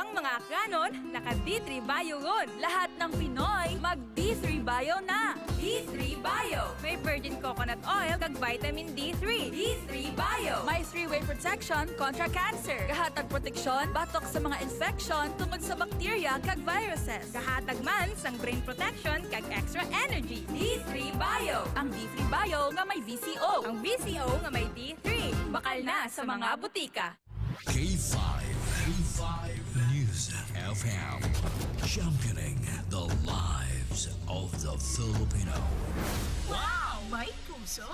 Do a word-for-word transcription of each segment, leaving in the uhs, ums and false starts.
Ang mga Akyanon, naka D three Bio ron. Lahat ng Pinoy, mag D three Bio na. D three Bio. May virgin coconut oil kag vitamin D three. D three Bio. May three-way protection kontra cancer. Gahatag proteksyon batok sa mga infection tungod sa bakterya kag viruses. Gahatag man sang brain protection kag extra energy. D three Bio. Ang D three Bio nga may V C O. Ang V C O nga may D three. Bakal na sa mga butika. K five, K five News F M, championing the lives of the Filipino. Wow! May puso!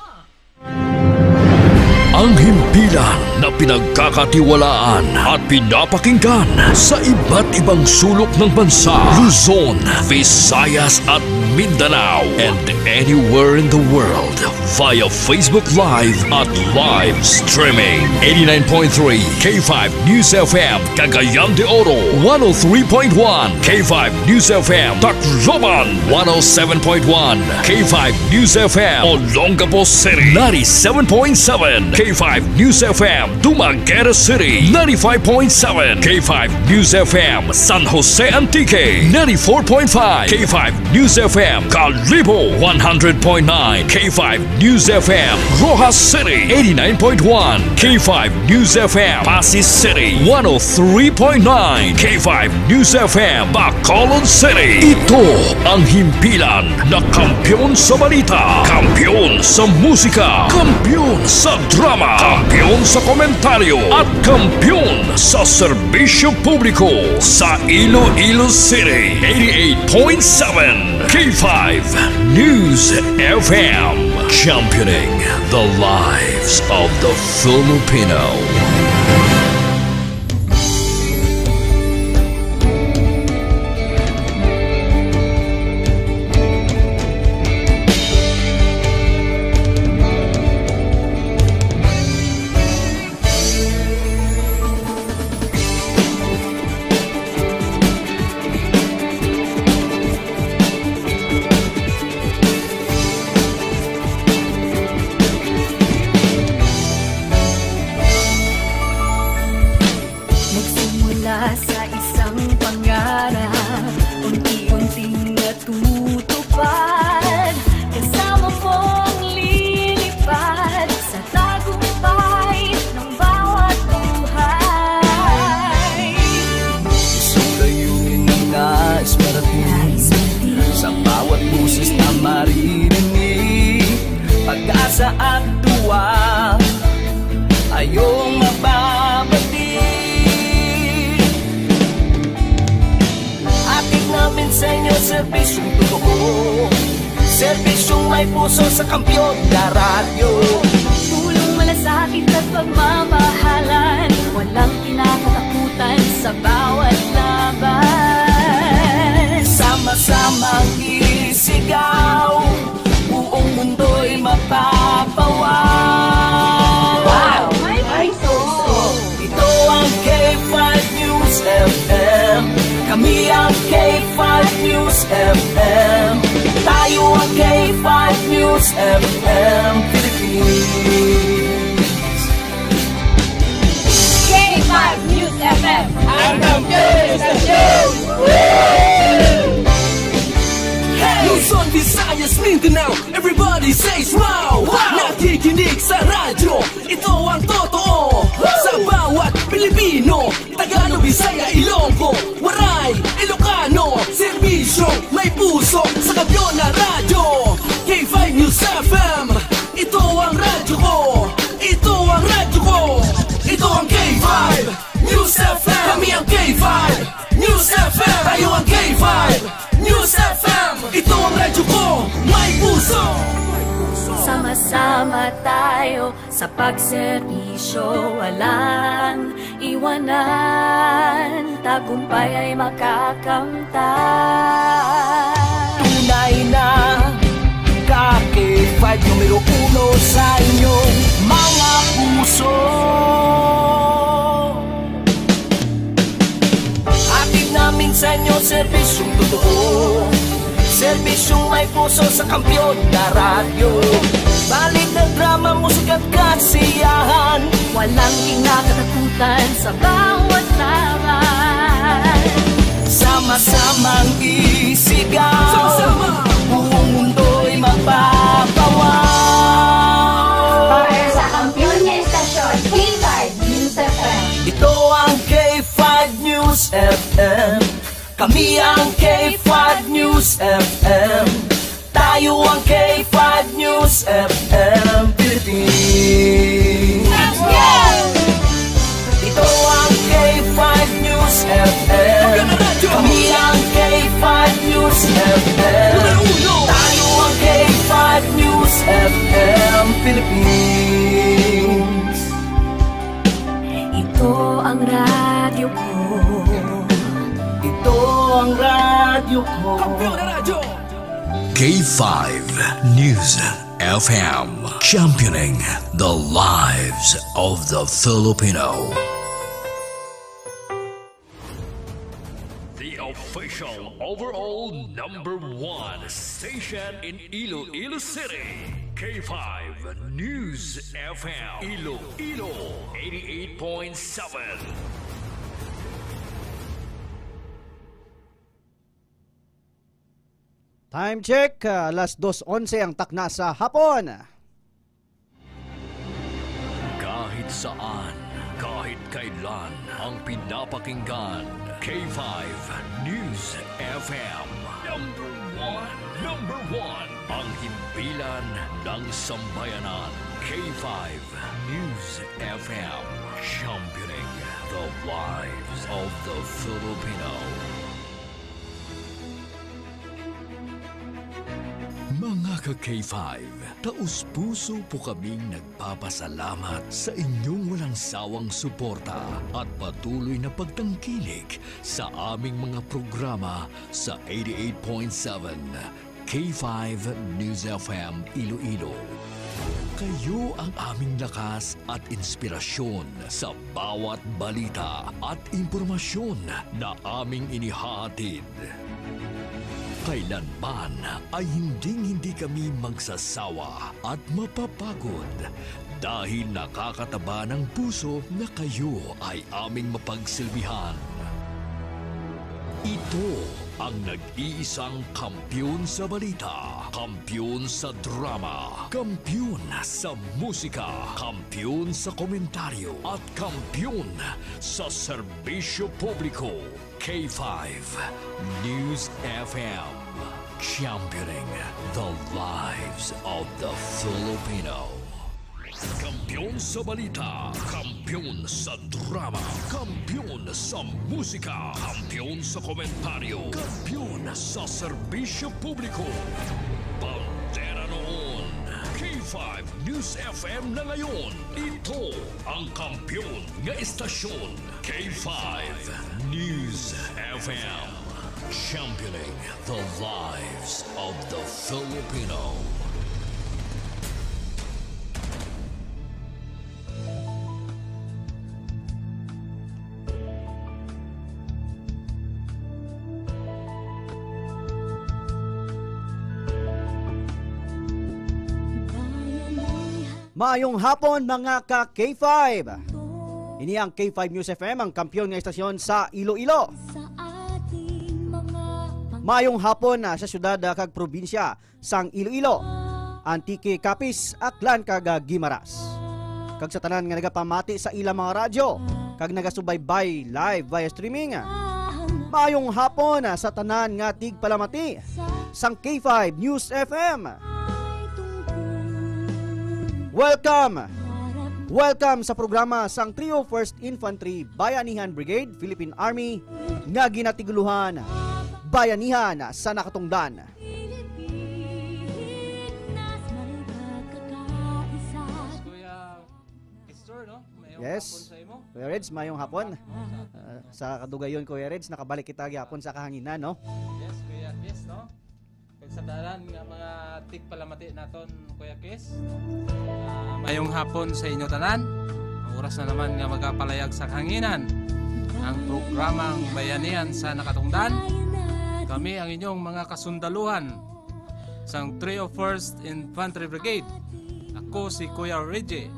Ang himpilan na pinagkakatiwalaan at pinapakinggan sa iba't ibang sulok ng bansa, Luzon, Visayas at Mindanao, and anywhere in the world via Facebook Live at live streaming. Eighty-nine point three K five News F M, Cagayan de Oro, one oh three point one K five News F M, Tacloban, one oh seven point one K five News F M, Olongapo City, ninety-seven point seven K five News F M, Dumaguete City, ninety-five point seven K five News F M, San Jose Antique, ninety-four point five K five News F M, Kalibo, one hundred point nine K five News F M, Roxas City, eighty-nine point one K five News F M, Passi City, one oh three point nine K five News F M, Bacolod City. Ito ang himpilan na kampiyon sa balita, kampiyon sa musika, kampiyon sa drama, kampiyon sa komentaryo, at kampiyon sa serbisyo publiko sa Iloilo City. Eighty-eight point seven K five News F M, championing the lives of the Filipino. Nagsimula sa isang pangarap, unti-unting natutupad. Kasama mong lilipad sa tagumpay ng bawat buhay. Isang layunin na nais marating sa bawat boses na maririnig. Pag-asa at tuwa ay iyong mababati. Hatid namin sa inyo serbisyong totoo, serbisyong may puso sa Kampiyon na Radyo. Tulong, malasakit at pagmamahalan, walang kinakatakutan sa bawat laban. Sama-samang isigaw, buong mundo'y mapapawaw. Wow! May puso! Ito ang K five News F M. Kami ang K five News F M. Tayo ang K five News F M Philippines. K five News F M. Ang kampiyon sa show! Luzon, Visayas, Mindanao, everybody says wow! Wow! Nakikinig sa radyo, ito ang totoo. Sa bawat Pilipino, Tagalog, Bisaya, Ilonggo, Waray, Ilocano, serbisyo, may puso, sa Kampiyon na Radyo. K five News F M, ito ang radyo ko, ito ang radyo ko, ito ang K five News F M. Kami ang K five News F M. Tayo ang K five News F M. Ito ang radyo ko, may puso. Sama-sama tayo sa pagserbisyo, walang iwanan. Tagumpay ay makakamtan. Tunay na ka K five numero uno sa inyong mga puso. Hatid namin sa inyo serbisyong totoo, serbisyong may puso sa Kampiyon na Radyo. Balita, drama, musika at kasiyahan, walang kinakatakutan sa bawat laban. Ikaw, buong mundo'y magpapawa. Para sa kampiyon nga istasyon, K five News F M. Ito ang K five News F M. Kami ang K five News F M. Tayo ang K five News F M Philippines. Ito ang K five News F M. Kami ang K five News F M. Tayo ang K five News F M Philippines. Ito ang radyo ko. Ito ang radyo ko. K five News F M, championing the lives of the Filipino. The official overall number one station in Iloilo City, K five News F M, Iloilo eighty-eight point seven. Time check, ah, alas dos onse ang takna sa hapon. Kahit saan, kahit kailan, ang pinapakinggan, K five News F M. Number one, number one, ang himpilan ng sambayanan, K five News F M, championing the lives of the Filipino. Mga ka-K five, taus-puso po kaming nagpapasalamat sa inyong walang sawang suporta at patuloy na pagtangkilik sa aming mga programa sa eighty-eight point seven K five News F M Iloilo. Kayo ang aming lakas at inspirasyon sa bawat balita at impormasyon na aming inihahatid. Kailanman ay hinding-hindi kami magsasawa at mapapagod dahil nakakataba ng puso na kayo ay aming mapagsilbihan. Ito ang nag-iisang kampiyon sa balita, kampiyon sa drama, kampiyon sa musika, kampiyon sa komentaryo, at kampiyon sa serbisyo publiko. K five News F M, championing the lives of the Filipino. Kampiyon sa balita, kampiyon sa drama, kampiyon sa musika, kampiyon sa komentaryo, kampiyon sa serbisyo publiko. Bandera noon, K five News F M na ngayon. Ito ang kampiyon nga istasyon, K five News F M. Championing the lives of the Filipino. Maayong hapon, mga ka K five. Ini ang K five News F M, ang kampiyon nga istasyon sa Iloilo. Maayong hapon, ah, sa syudad, ah, kag probinsya sang Iloilo, Antique, Capiz, Aklan, kag, ah, Guimaras. Kag sa tanan nga nagapamati sa ilang mga radyo kag nagasubaybay live via streaming. Maayong hapon, ah, sa tanan nga tigpalamati sang K five News F M. Welcome! Welcome sa programa sang Trio First Infantry Bayanihan Brigade, Philippine Army, nga ginatiguluhan Bayanihan sa Nakatungdan. Kuya Kistor, no? Mayong Yes. hapon sa imo. Kuya Reds, mayong hapon. Ah, sa kadugayon, Kuya Reds, nakabalik kita gyapon sa kahanginan, no? Yes, Kuya Kis, no? Kag sa tanan nga mga tigpalamati naton, Kuya Kis. Ah, mayong hapon sa inyo tanan. Ang oras na naman nga magapalayag sa kahanginan ang programang Bayanihan sa Nakatungdan. Kami ang inyong mga kasundaluhan sang Trio First Infantry Brigade. Ako si Kuya Reggie.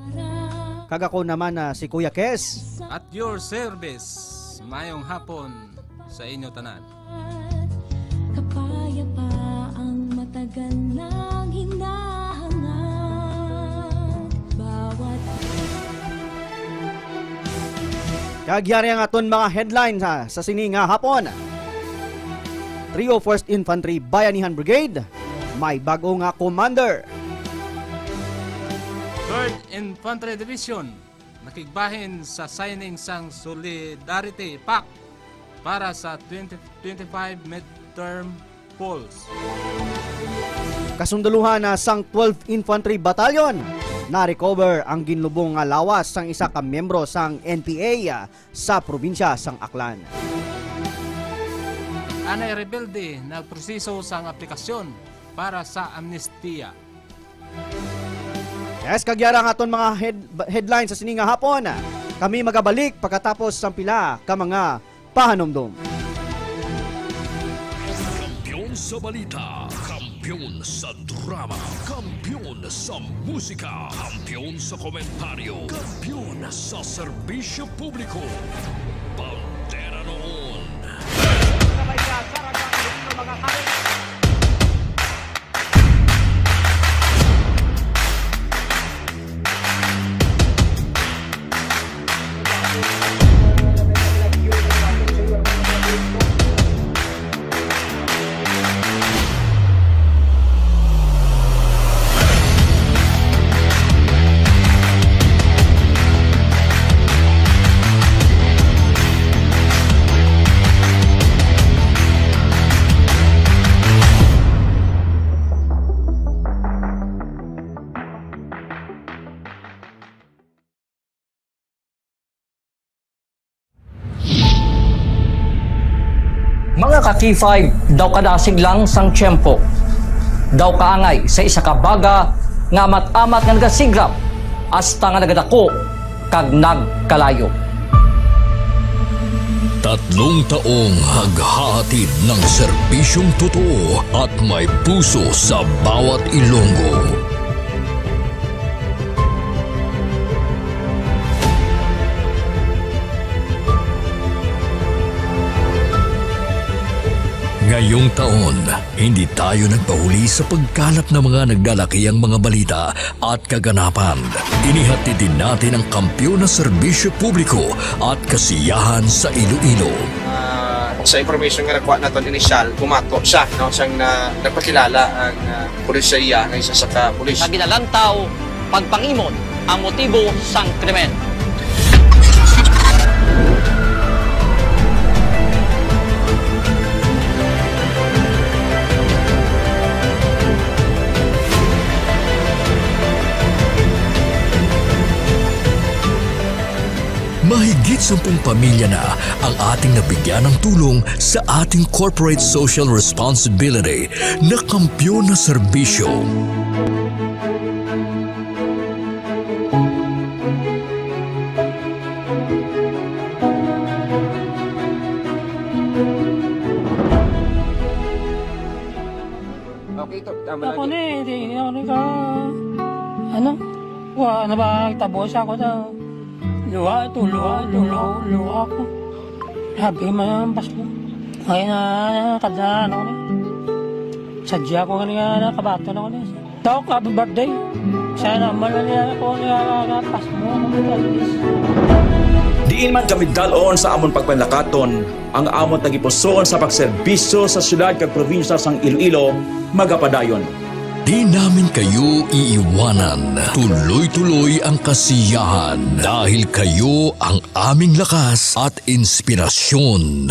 Kag ako naman, ah, si Kuya Kes. At your service. Mayong hapon sa inyo tanan. Payapa ang matagal nang hinahangad. Bawat Kag yari ang aton mga headlines, ha, sa sini nga hapon. Trio First Infantry Bayanihan Brigade, may bag-o nga commander. Third Infantry Division nakigbahin sa signing sang Solidarity Pact para sa twenty twenty-five midterm polls. Kasundaluhan na sang twelfth Infantry Battalion, na-recover ang ginlubong nga lawas sang isa ka miyembro sang N P A, ah, sa probinsya sang Aklan. Anay rebelde nagproseso sang aplikasyon para sa amnestiya. Yes, kag yara ang aton mga head-, headlines sa sini nga hapon. Kami magabalik pagkatapos sang pila ka mga pahanumdom. Kampiyon sa balita, kampiyon sa drama, kampiyon sa musika, kampiyon sa komentaryo, kampiyon sa serbisyo publiko. Bandera noon. Sabay ka, sarang ka, mga kare. Mga ka-K five, daw kadasig lang sang tiyempo. Daw kaangay sa isa ka baga nga amat-amat nga nagasigrap hasta nga nagadako kag nagkalayo. Tatlong taong naghahatid ng serbisyong totoo at may puso sa bawat Ilonggo. Ngayong taon, hindi tayo nagpahuli sa pagkalap ng mga nagdalakiang mga balita at kaganapan. Inihatid din natin ang kampiyon na serbisyo publiko at kasiyahan sa Iloilo. Ah, sa information nga nakuha naton inisyal, bumato siya, no, siyang na, nagpakilala ang, ah, pulis sa iya nga isa sa ka pulis. Nga ginalantaw, pagpangimon ang motibo sang krimen. Mahigit sampung pamilya na ang ating nabigyan ng tulong sa ating corporate social responsibility na kampiyon na serbisyo. Okay, to. Tama. Ako lang ni, di ako ni ka, ano? Wa na ba tabo sa ako daw? Luha to, luha, luha, luha ko. Happy man ang Pasko. Ngayon na, kada ano ni. Sadya ko nga nga nakabaton ako ni. Doc, happy birthday. Sana man na niya ako nga Pasko. Diin man kami dalon sa amon pagpanlakaton, ang amon tagipusoon sa pagserbisyo sa syudad kag probinsya sang Iloilo magapadayon. Di namin kayo iiwanan. Tuloy-tuloy ang kasiyahan dahil kayo ang aming lakas at inspirasyon.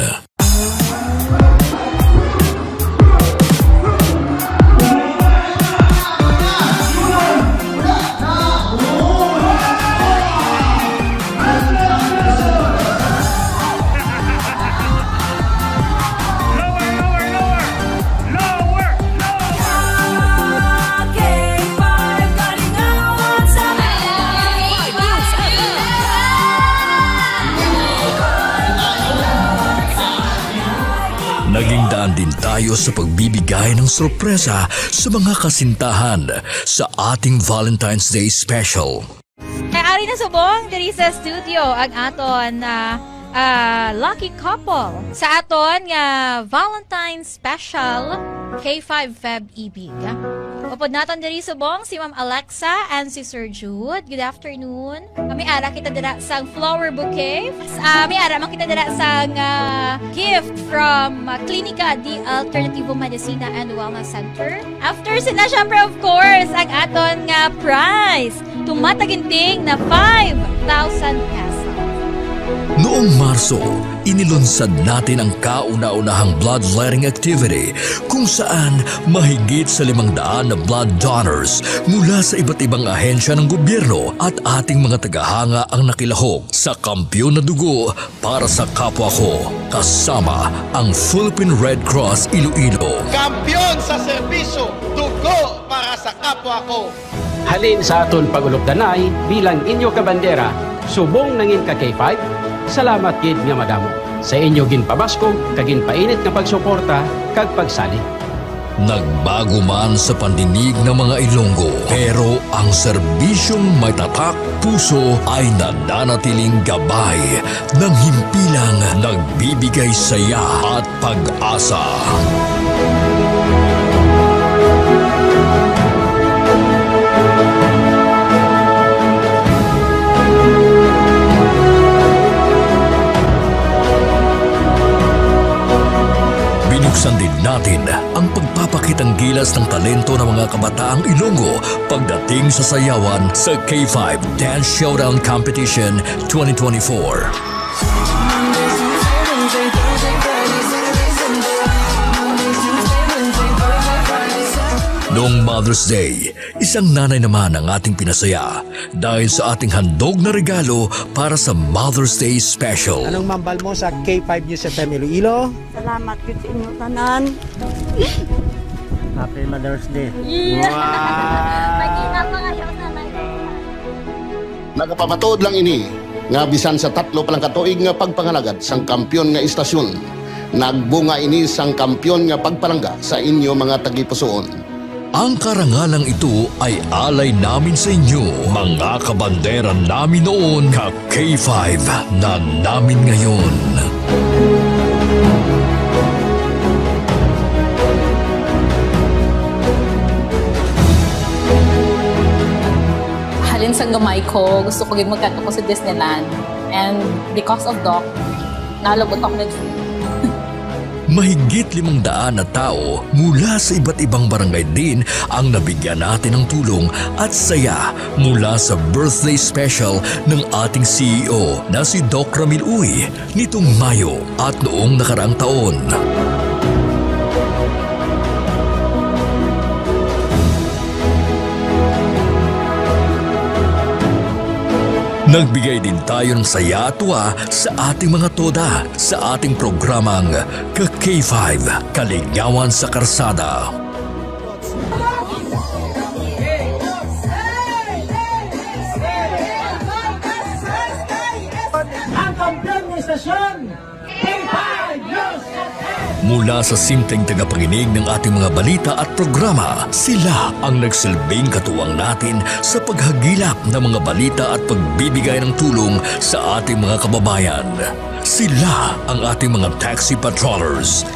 Naging daan din tayo sa pagbibigay ng sorpresa sa mga kasintahan sa ating Valentine's Day special. Kay ari na subong diri sa studio ang aton, ah, ah, lucky couple sa aton nga Valentine's Special, K five Feb Ibig. Upod naton diri subong si Ma'am Alexa and si Sir Jude. Good afternoon. May ara kita dira sang flower bouquet. Ah, may ara man kita dira sang, ah, gift from, ah, Klinika de Alternativo Medicina and Wellness Center. After sina, syempre, of course, ang aton nga prize. Tumataginting na five thousand pesos. Noong Marso, inilunsad natin ang kauna-unahang bloodletting activity kung saan mahigit sa limang daan na blood donors mula sa iba't ibang ahensya ng gobyerno at ating mga tagahanga ang nakilahok sa Kampiyon na Dugo para sa Kapwa Ko, kasama ang Philippine Red Cross Iloilo. Kampiyon sa serbisyo, dugo para sa kapwa ko. Halin sa aton pag-ulupdanay bilang inyo kabandera, subong nangin ka K five, salamat gid nga madamo sa inyo ginpabaskog kag ginpainit nga pagsuporta kag pagsalig. Nagbago man sa pandinig ng mga Ilonggo, pero ang serbisyong may tatak puso ay nananatiling gabay ng himpilang nagbibigay saya at pag-asa. Binuksan din natin ang pagpapakitang gilas ng talento ng mga kabataang Ilonggo pagdating sa sayawan sa K five Dance Showdown Competition twenty twenty-four. Noong Mother's Day, isang nanay naman ang ating pinasaya dahil sa ating handog na regalo para sa Mother's Day Special. Anong mambal mo sa K five News F M Iloilo? Salamat gid sa inyo tanan. Happy Mother's Day. Yeah. Wow! Magina pa kayo, nanay. Nagapamatuod lang ini nga bisan sa tatlo pa lang ka tuig nga pagpangalagad sang kampiyon nga istasyon, nagbunga ini sang kampiyon nga pagpalangga sa inyo mga tagipusoon. Ang karangalang ito ay alay namin sa inyo, mga kabandera namin noon, ka K five na namin ngayon. Halin sa gamay ko, gusto ko gid magkadto ko sa Disneyland. And because of Doc, nalabot ako na. Mahigit limang daan na tao mula sa iba't ibang barangay din ang nabigyan natin ng tulong at saya mula sa birthday special ng ating C E O na si Doc Ramil Uy nitong Mayo at noong nakaraang taon. Nagbigay din tayo ng saya at tuwa sa ating mga toda sa ating programang Ka K five, Kaligawan sa Karsada. Ang kampiyon ng istasyon, K five News F M. Mula sa simpleng tagapakinig ng ating mga balita at programa, sila ang nagsilbing katuwang natin sa paghagilap ng mga balita at pagbibigay ng tulong sa ating mga kababayan. Sila ang ating mga taxi patrollers,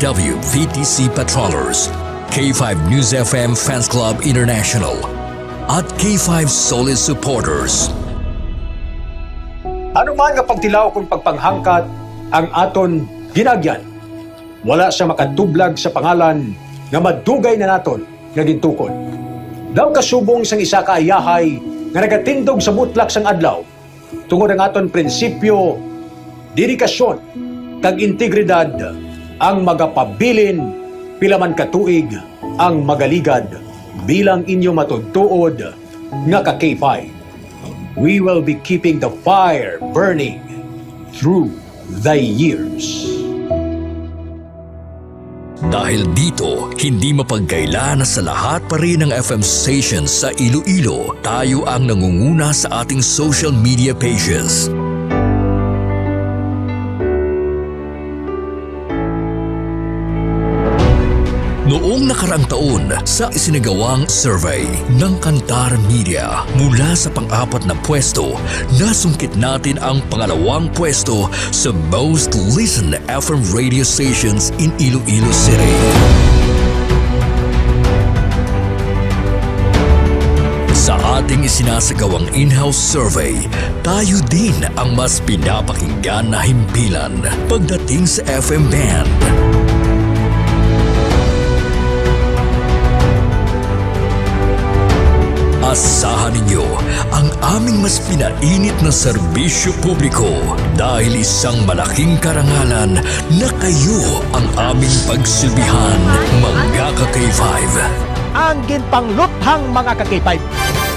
W V T C patrollers, K five News F M Fans Club International, at K five Solid Supporters. Ano man nga pagtilaw kung pagpanghangkat ang aton ginagyan, wala siya makatublag sa pangalan nga madugay na naton nga gintukod. Daw kasubong sang isa ka ayahay nga nagatindog sa mutlak sang adlaw, tungod ang aton prinsipyo, dedikasyon, kag integridad ang magapabilin pila man ka tuig ang magaligad bilang inyo matuod-tuod nga ka K five. We will be keeping the fire burning through the years. Dahil dito, hindi mapagkaila na sa lahat pa rin ng F M stations sa Iloilo, tayo ang nangunguna sa ating social media pages. Noong nakaraang taon, sa isinagawang survey ng Kantar Media, mula sa pang-apat na pwesto, nasungkit natin ang pangalawang pwesto sa most listened F M radio stations in Iloilo City. Sa ating isinasagawang in-house survey, tayo din ang mas pinapakinggan na himpilan pagdating sa F M band. Asahan ninyo ang aming mas pinainit na serbisyo publiko, dahil isang malaking karangalan na kayo ang aming pagsilbihan, mga ka-K five. Ang ginpangluthang, mga ka-K five.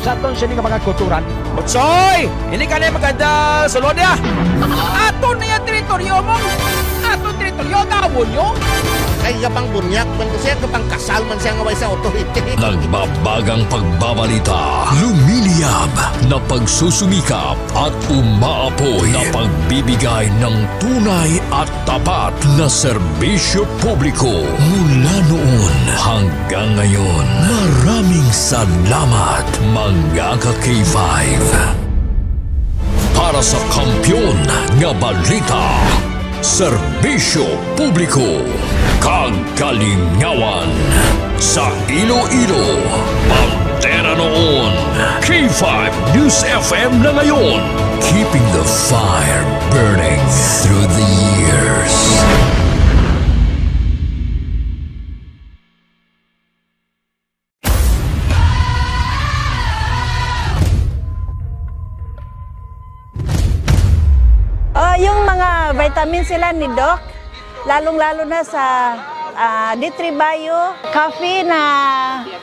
Sa aton sini nga mga kulturan. Utsoy! Hindi ka na maganda sulod niya. Ato na yung teritoryo mo. Ato teritoryo, gawon nyo. Ay, iya pang bunyak, man ko siya, kapang kasal man siya nga way sa authority. Nagbabagang pagbabalita, lumiliyab na pagsusumikap at umaapoy na pagbibigay ng tunay at tapat na serbisyo publiko mula noon hanggang ngayon. Maraming salamat, mga ka-K five. Para sa kampiyon nga balita, serbisyo publiko, kag kalingawan sa Iloilo, bandera noon, K five News F M na ngayon. Keeping the fire burning through the years. Ah, yung mga vitamin sila ni Doc, lalong-lalo na sa, ah, D three Bio, coffee na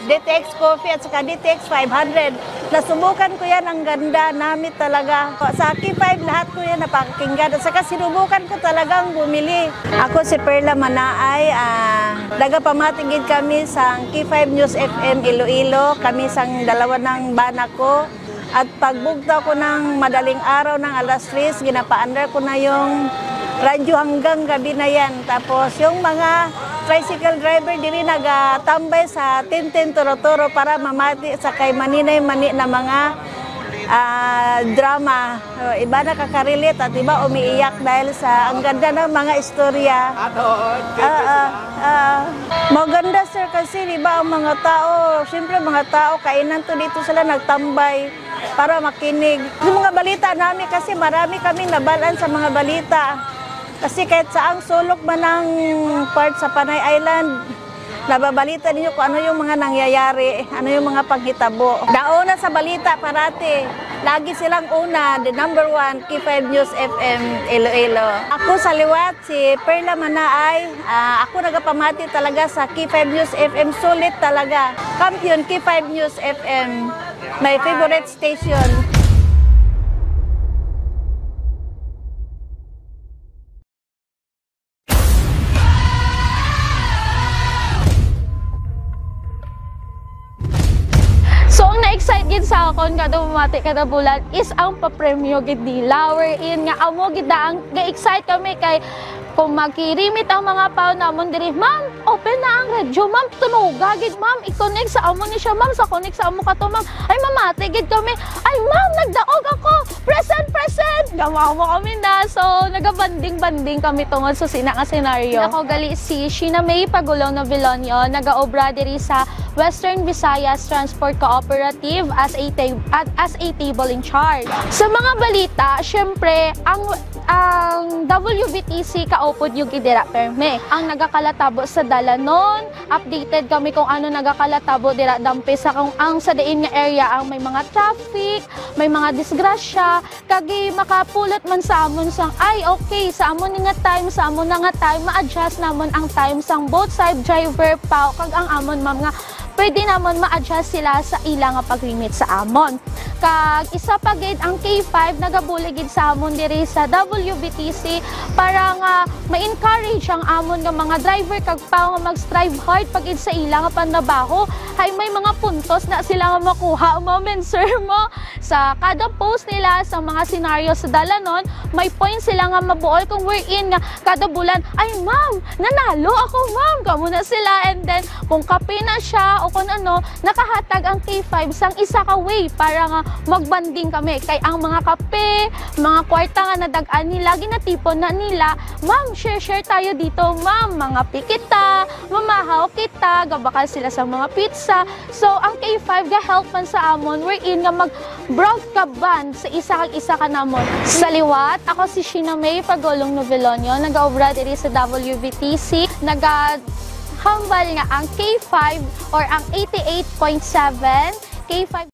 D T X coffee at saka D T X five hundred. Nasubukan ko yan, ang ganda, namit talaga. Sa K five, lahat ko yan napakinggan. At saka sinubukan ko talagang bumili. Ako si Perla Manaay, ah, nagapamati gid kami sa K five News F M Iloilo, kami sang dalawa ng bana ko. At pagbugto ko ng madaling araw ng alas tres, ginapaandar ko na yung radyo hanggang gabi na yan. Tapos yung mga tricycle driver diri nagatambay sa Tintin Turo-Turo para mamati sa kay maninay mani na mga, ah, drama. O, iba nakakarelate at iba umiiyak dahil sa ang ganda ng mga istorya. Ato, ah, ah, ah. Maganda, sir, kasi, di ba, ang mga tao, siyempre, mga tao, kainan to, dito sila nagtambay para makinig. Yung mga balita namin, kasi marami kaming nabalaan sa mga balita. Kasi kahit saang sulok man ang part sa Panay Island, nababalita ninyo kung ano yung mga nangyayari, ano yung mga panghitabo. Dauna sa balita parati, lagi silang una, the number one, K five News F M Iloilo. Ako sa liwat, si Perla Manaay. Ah, ako nagapamati talaga sa K five News F M, sulit talaga. Kampiyon, K five News F M, my favorite station. So, ang na-excite gid sa akon kada bumati kada bulan is ang papremyo gid nila, wherein nga amo gid na ang ga-excite kami kay kung magkirimit ang mga pao namon diri, "Ma'am, open na ang radyo, ma'am, tunoga gid, ma'am, i-connect sa amo ni siya, ma'am, sa connect sa amo ka to, ma'am." Ay, mamati gid kami, "Ay, ma'am, nagdaog ako, present, present." Gamawa kami na. So, nagabanding-banding kami tungod sa sina nga senaryo. Ako gali si Sheena May Pagulong Novilonio, nagaobra diri sa Western Visayas Transport Cooperative as a ta-, at as a table in charge. Sa mga balita, syempre, ang, ang W V T C kaupod yung gid dira perme. Ang nagakalatabo sa dalanon, updated kami kung ano nagakalatabo dira dampi sa kung ang sa diin nga area ang may mga traffic, may mga disgrasya, kag makapulot man sa amon sang, "Ay, okay, sa amon ni nga time, sa amon na nga time, ma-adjust namon ang time sang both side, driver, pao, kag ang amon, ma'am, nga Pwede namon ma-adjust sila sa ila nga pag-remit sa amon. Kag isa pa gid, ang K five nagabulig gid sa amon diri sa W B T C para nga ma-encourage ang amon nga mga driver kag P A W nga mag-strive hard pa gid sa ila nga panrabaho. Hay may mga puntos na sila nga makuha, ma'am and sir, mo. Sa kada post nila, sa mga senaryo sa dalanon, may point sila nga mabuol kung wherein nga kada bulan, "Ay, ma'am, nanalo ako, ma'am." Kamo na sila. And then, kung kape na siya o kung ano, nakahatag ang K five sang isa ka way para nga magbanding kami. Kay ang mga kape, mga kwarta nga nadag-an nila, ginatipon na nila, "Ma'am, share-share tayo dito, ma'am. Mangape kita, mamahaw kita." Gabakal sila sa mga pizza. So, ang K five ga-help man sa amon, wherein nga mag-broad ka band sa isa kag isa ka namon. Sa liwat, ako si Sheena May Pagulong Novelonio, nagaobra diri sa W B T C. Nagahambal nga ang K five or ang eighty-eight point seven K five.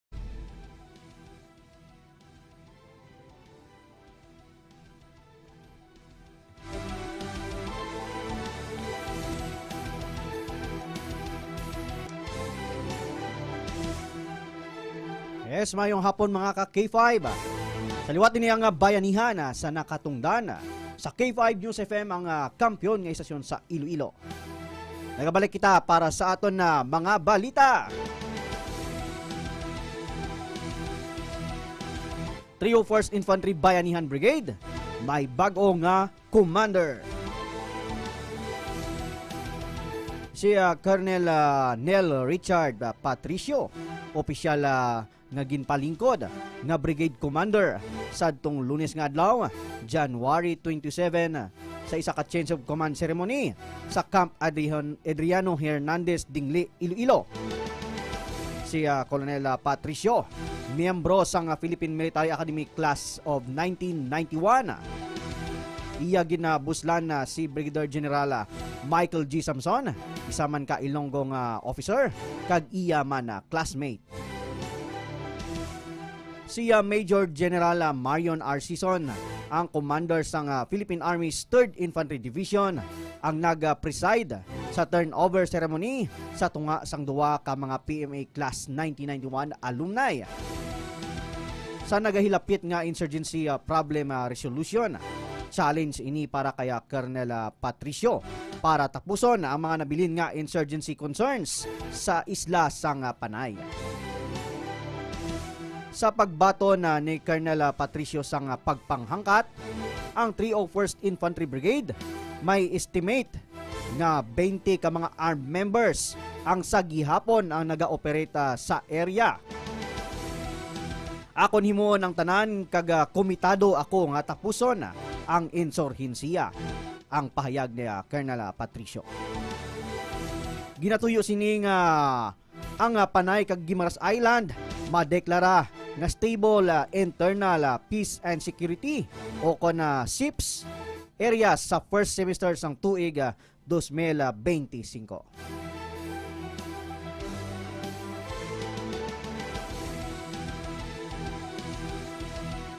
Yes, mayong hapon, mga ka K five. Sa liwat ini ang, ah, bayanihan, ah, sa nakatungdan, ah, sa K five News F M, ang, ah, kampiyon nga istasyon sa Iloilo. Nagabalik kita para sa aton na mga balita. Trio First Infantry Bayanihan Brigade, may bag-o nga commander. Si, ah, Colonel, ah, Nel Richard, ah, Patricio, opisyal, ah, nga ginpalingkod nga Brigade Commander sadtong Lunes nga adlaw, January twenty-seven, sa isa ka change of command ceremony sa Camp Adrian-, Adriano Hernandez, Dingli, Iloilo. Si, ah, Colonel, ah, Patricio, miyembro sang, ah, Philippine Military Academy Class of nineteen ninety-one. Iya ginabuslan na si Brigadier General, ah, Michael G. Samson, isa man ka Ilonggo nga officer, kag iya man, ah, classmate. Si, ah, Major General, ah, Marion R. Sison, ang commander sang, ah, Philippine Army's Third Infantry Division, ang nag-preside sa turnover ceremony sa tunga sang duwa ka mga P M A Class nineteen ninety-one alumni. Sa nagahilapit nga insurgency, ah, problem, ah, resolution, challenge ini para kay, ah, Colonel, ah, Patricio para tapuson ang mga nabilin nga insurgency concerns sa isla sang, ah, Panay. Sa pagbaton, ah, ni Colonel, ah, Patricio sang, ah, pagpanghangkat, ang three oh first Infantry Brigade may estimate nga twenty ka mga armed members ang sa gihapon ang naga-operate, ah, sa area. Akon himuon ang tanan kag, ah, komitado ako nga tapuson ang insurhensiya, ang pahayag ni, ah, Colonel, ah, Patricio. Ginatuyo sini nga ang, ah, Panay kag Guimaras Island madeklara nga stable, ah, internal, ah, peace and security o kon, ah, SIPS area sa first semester sang tuig, ah, dos mil beintisinco.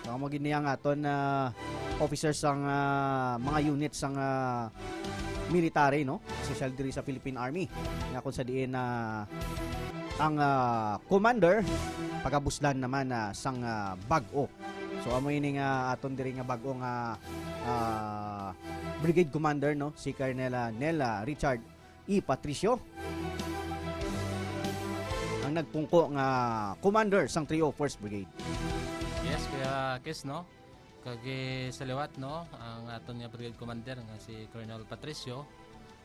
So, amo gid niya nga aton, ah, officers sang, ah, mga unit sang, ah, military, no? Especially diri sa Philippine Army. Nga kung sa diin, ah, ang, ah, commander, pagabuslan naman, ah, sang, ah, bag-o. So, amo ini nga aton diri nga bag-o nga, ah, Brigade Commander, no? Si Colonel, ah, Nel, ah, Richard E. Patricio. Ang nagpungko nga commander sang three oh first Brigade. Yes, Kuya Kes, no? Kag, eh, sa liwat, no, ang aton nga Brigade Commander nga si Colonel Patricio,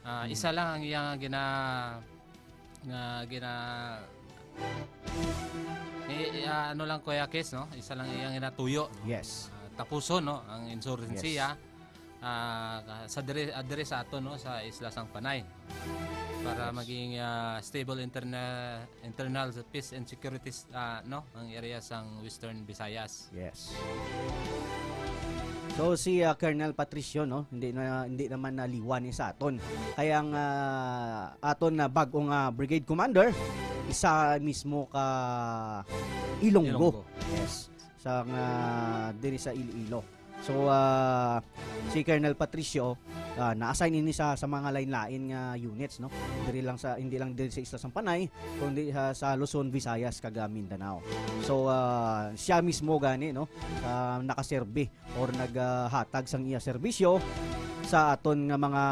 ah, isa lang ang iyang gina-, nga gina-, eh, eh, ah, ano lang, Kuya Kes, no? Isa lang iyang ginatuyo, no? Yes. Ah, tapuson, no, ang insurgency, ah, ah, sa dire, ah, dire sa aton, no, sa Isla sang Panay para maging, ah, stable interna-, internal peace and security, ah, no, ang area sang Western Visayas. Yes. So si, ah, Colonel Patricio, no, hindi na, hindi naman naliwan ni sa aton. Kaya ang, ah, aton na bag-o nga Brigade Commander, isa mismo ka Ilonggo. Ilonggo. Yes. Sa nga diri sa Iloilo. So, ah, si Colonel Patricio, ah, na-assign ini sa, sa mga lain-lain nga units, no? Diri lang sa, hindi lang diri sa Isla Sampanay, kundi sa, sa Luzon, Visayas, kag, ah, Mindanao. So, ah, siya mismo gani, no? Ah, nakaserbi or naghatag sang iya serbisyo sa aton nga mga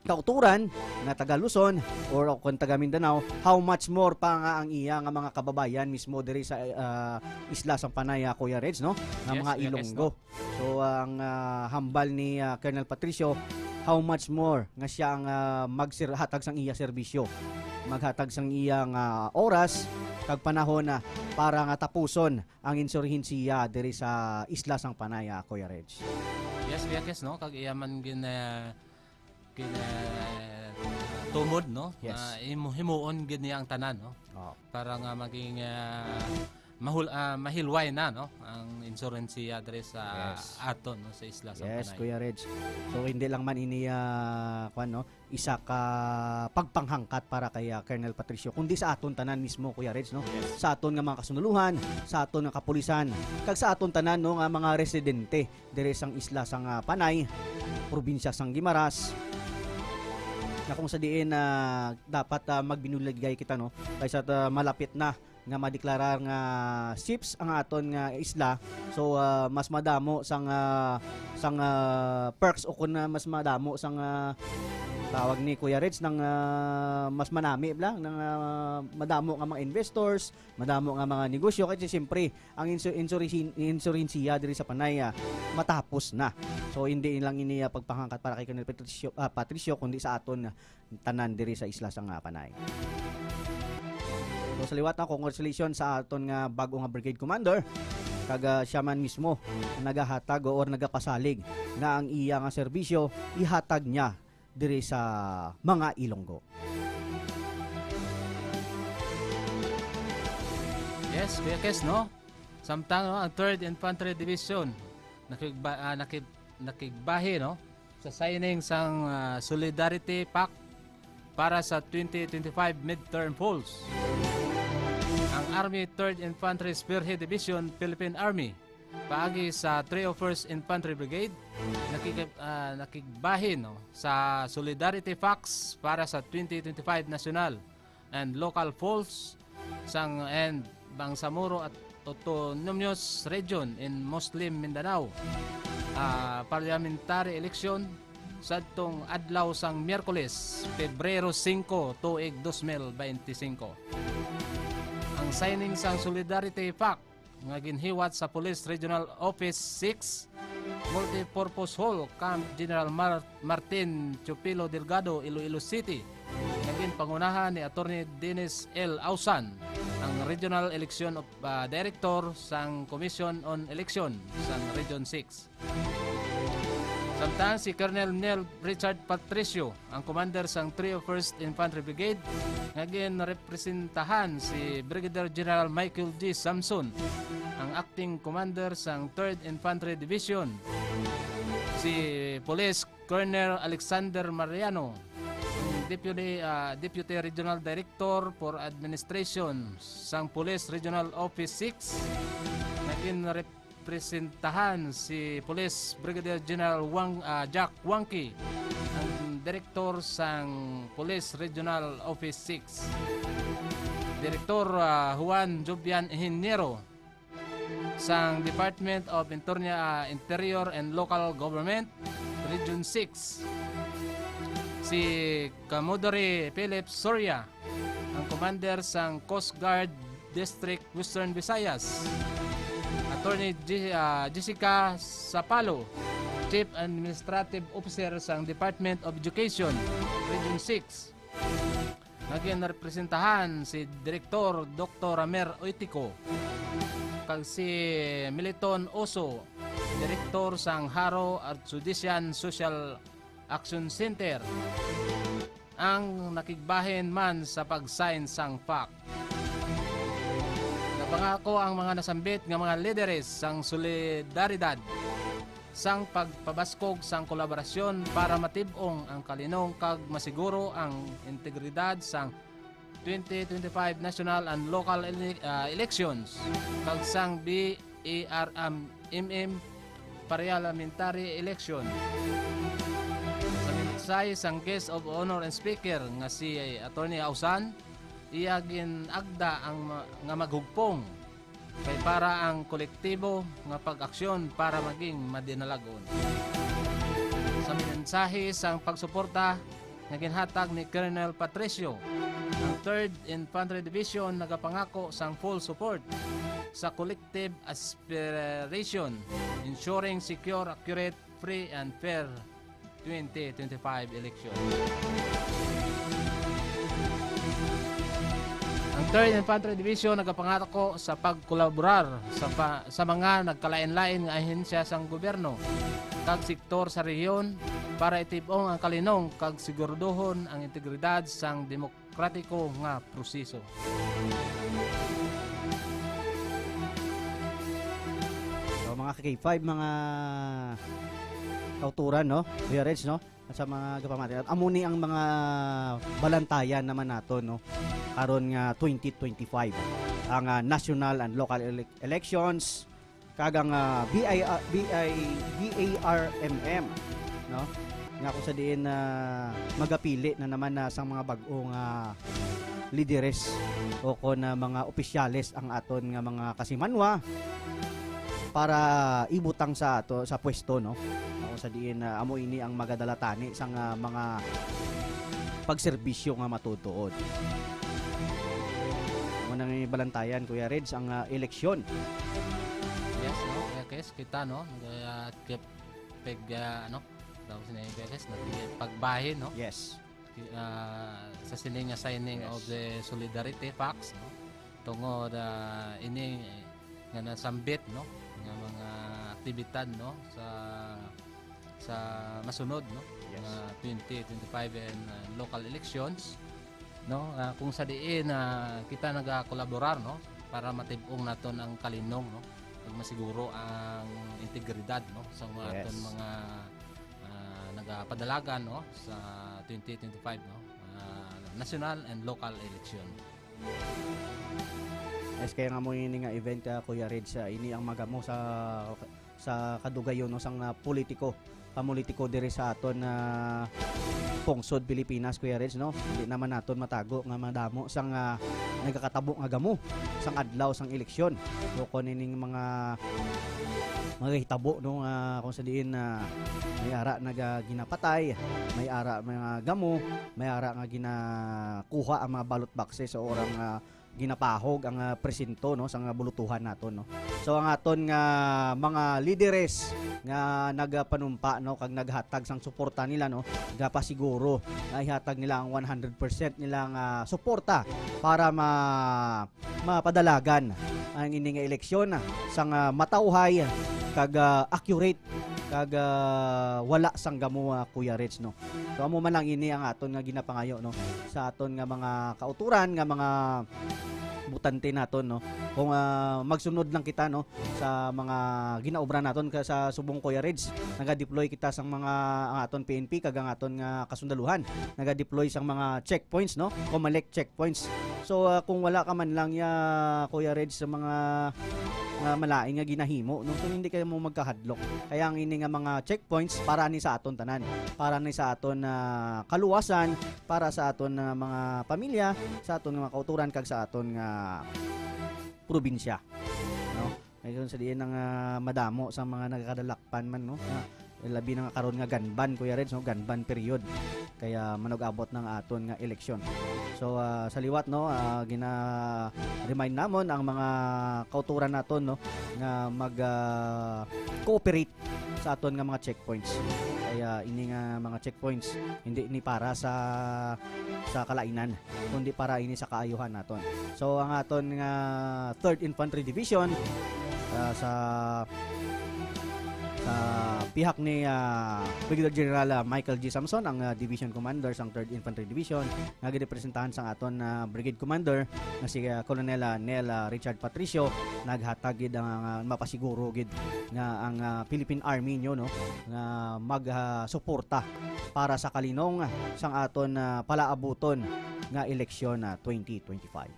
kauturan nga taga Luzon or kung taga Mindanao, how much more pa nga ang iya nga mga kababayan mismo diri sa, ah, Isla Sampanay, ah, Kuya Reds, no? Nga Yes, mga Kuya Kes, Ilonggo. So, ang, ah, hambal ni, ah, Colonel Patricio, how much more nga siya ang, ah, magsir-, hatag sang iya serbisyo, maghatag sang iya nga oras kag panahon na para nga tapuson ang insurhensiya diri sa Isla sang Panay, ah, Kuya Reg. Yes, Kuya Kes, no? Kag iya man gin, ah, gin, ah, tumod, no? Yes. Ah, himu-, himuon gid niya ang tanan, no? Oo. Para nga maging, ah, mahul-, ah, mahilway na, no? Ang insurhensiya diri sa Yes. aton, no? Sa Isla sang Yes, Panay. Kuya Reg. So, hindi lang man ini, ah, kwan, no? Isa ka pagpanghangkat para kay, ah, Colonel Patricio, kundi sa aton tanan mismo, Kuya Reg, no? Yes. Sa aton nga mga kasunuluhan, sa aton nga kapulisan, kag sa aton tanan, no, nga mga residente diri sang isla sang, ah, Panay, probinsya sang Guimaras. Na kung sa diin, ah, dapat, ah, magbinuligay kita, no? Kaysa ta malapit na nga madeklarar nga SIFS ang aton nga isla. So, ah, mas madamo sang, ah, sang, ah, perks o kun, ah, mas madamo sang, ah, tawag ni Kuya Reds, nang, ah, mas manami bala, nang, ah, madamo nga mga investors, madamo nga mga negosyo. Kasi siyempre, ang insu-, insurensi-, insurensiya diri sa Panay, ah, matapos na. So, hindi lang ini, ah, pagpangangkat para kay Colonel Patricio, ah, Patricio, kundi sa aton, ah, tanan diri sa isla sang, ah, Panay. So, sa liwat na, congratulations sa aton nga bag-o nga brigade commander. Kag, ah, siya man mismo nagahatag or nagapasalig nga ang iya nga serbisyo ihatag niya diri sa mga Ilonggo. Yes, Kuya Kes, no? Samtang, no, ang Third Infantry Division nakigba-, ah, nakig-, nakigbahi, no, sa signing sang, ah, Solidarity Pact para sa twenty twenty-five midterm polls. Ang Army Third Infantry Spearhead Division, Philippine Army, paagi sa three oh first Infantry Brigade, nakikip-, ah, nakigbahin, no, sa Solidarity Pact para sa twenty twenty-five national and local polls sang, and Bangsamoro at Autonomous Region in Muslim Mindanao, ah, parliamentary election sadtong adlaw sang Miyerkules, Pebrero singko, tuig dos mil bente singko. Ang signing sang Solidarity Pact nga ginhiwat sa Police Regional Office six, Multipurpose Hall, Camp General Mar-, Martin Teofilo Delgado, Iloilo City, nga ginpangunahan ni Attorney Dennis L. Ausan, ang Regional Election of, ah, Director sang Commission on Election sang Region six. Samtang si Colonel Neil Richard Patricio, ang commander sang three oh first Infantry Brigade, nga ginrepresentahan si Brigadier General Michael G. Samson, ang acting commander sang third Infantry Division, si Police Colonel Alexander Mariano, ang Deputy, ah, Deputy Regional Director for Administration sang Police Regional Office six, nga ginrep-, presentahan si Police Brigadier General Wang, ah, Jack Wangki, ang direktor sang Police Regional Office six. Direktor, ah, Juan Jovian Hiniero sang Department of Interior, ah, Interior and Local Government, Region six. Si Commodore Philip Soria, ang commander sang Coast Guard District, Western Visayas. Attorney Je-, ah, Jessica Sapalo, Chief Administrative Officer sang Department of Education, Region six. Nga ginrepresentahan si Direktor Doktor Ramer Oitico kag si Militon Oso, Direktor sang Jaro Archudician Social Action Center, ang nakigbahin man sa pag-sign sang pact. Napangako ang mga nasambit nga mga lideres sang solidaridad sang pagpabaskog sang kolaborasyon para matib-ong ang kalinong kag masiguro ang integridad sang twenty twenty-five national and local ele-, ah, elections kag sang B A R M M parliamentary election. Sa mensahe sang guest of honor and speaker nga si Attorney Ausan, iya gin-agda ang ma-, nga maghugpong kay para ang kolektibo nga pag-aksyon para maging madinalagon. Sa mensahe sang pagsuporta nga ginhatag ni Colonel Patricio, ang Third Infantry Division nagapangako sang full support sa collective aspiration, ensuring secure, accurate, free, and fair twenty twenty-five election. Ang Third Infantry Division nagapangako sa pagkolaborar sa pa-, sa mga nagkalain-lain nga ahensya sang gobyerno kag sektor sa rehiyon para itib-ong ang kalinong kag siguraduhon ang integridad sang demok-, demokratiko nga proseso. So, mga K five, mga kauturan, no? Kuya Reg, no? At sa mga gapamati. At amo ni ang mga balantayan naman nato, no? Karon nga twenty twenty-five, ang, ah, national and local ele-, elections, kag ang, ah, B I R, B I, B A R M M, no? Nga kung sa diin, ah, magapili na naman na sang mga bag-o nga lideres o kon, ah, mga opisyales ang aton nga mga kasimanwa para ibutang sa ato, sa pwesto, no? Nga kung sa diin, ah, amo ini ang magadala tani sang, ah, mga pagserbisyo nga matuod-tuod. Amo na may balantayan, Kuya Reg, ang, ah, eleksyon. Yes, no? Kaya, guys, kita, no? Kaya, kaya, pag, ah, ano? Tapos na yung, guys, nag-, pagbahin, no? Yes. Ki-, ah, sa sini nga signing Yes. of the Solidarity Pact, no? Tungod, ah, ini nga nasambit, no? Nga mga aktibidad, no? Sa, sa masunod, no? Yes. Nga twenty twenty-five and, ah, local elections, no? Ah, kung sa diin, ah, kita nagakolaborar, no? Para matib-ong naton ang kalinong, no? Pag masiguro ang integridad, no? Sa mga Yes. aton mga, ah, nagapadalagan, no? Sa twenty twenty-five, no? Ah, national and local election. Yes, kaya nga mo ini nga event, ah, Kuya Reg, sa ini ang magamo sa, sa kadugayon, no, sang, ah, politiko, pamulitiko diri sa aton, ah, pungsod Pilipinas, Kuya Reg, no? Hindi naman naton matago nga madamo sang, ah, nagakatabo nga gamo sang adlaw sang eleksyon. Bukon ining mga, mga hitabo, no, nga kung sa diin, ah, may ara naga-, ginapatay, may ara mga gamo, may ara nga ginakuha ang mga ballot boxes sa orang, ah, ginapahog ang, ah, presinto, no, sa nga bulutuhan naton, no. So, ang aton nga mga lideres nga nagapanumpa, no, kag naghatag sang suporta nila, no, gapasiguro nga ihatag nila ang one hundred percent nila nga suporta para ma-, mapadalagan ang ini nga eleksyon sang, ah, matawhay kag, ah, accurate kag, ah, wala sang gamo, ah, Kuya Reg, no. So, amo man lang ini ang aton nga ginapangayo, no, sa aton nga mga kauturan, nga mga butante naton, no. Kung, ah, magsunod lang kita, no, sa mga ginaobra naton ka sa subong, Kuya Reg, naga-deploy kita sang mga, ang aton P N P kag ang aton nga kasundaluhan naga-deploy sang mga checkpoints, no, Comelec checkpoints. So, ah, kung wala ka man lang ya, Kuya Reg, sa mga, ah, malain nga ginahimo, no, so hindi kayo mo magkahadlok. Kaya ang ini nga mga check points para ni sa aton tanan, para ni sa aton, ah, kaluwasan, para sa aton, ah, mga pamilya, sa aton nga mga kauturan, kag sa aton nga probinsya, no? Ngayon sa diin ang, ah, madamo sa mga nagkadalakpan man, no? Nga, labi na nga karon nga gun ban, Kuya Reg, no? Gun ban period. Kaya manug-abot na ang aton nga eleksyon. So, ah, sa liwat, no, ah, gina-remind namon ang mga kauturan naton, no, nga mag, ah, cooperate sa aton nga mga checkpoints. Kaya ini nga mga checkpoints, hindi ni para sa, sa kalainan, kundi para ini sa kaayuhan naton. So, ang aton nga Third Infantry Division, ah, sa, sa pihak ni, ah, Brigadier General, ah, Michael G. Samson, ang, ah, Division Commander sang Third Infantry Division, nga girepresentahan sang aton, ah, Brigade Commander nga si, ah, Colonel, ah, Nel, ah, Richard Patricio, naghatag gid ang, ah, mapasiguro gid nga ang, ah, Philippine Army nyo, no, nga mag, ah, suporta para sa kalinong sang aton, ah, palaabuton nga eleksyon, ah, twenty twenty-five.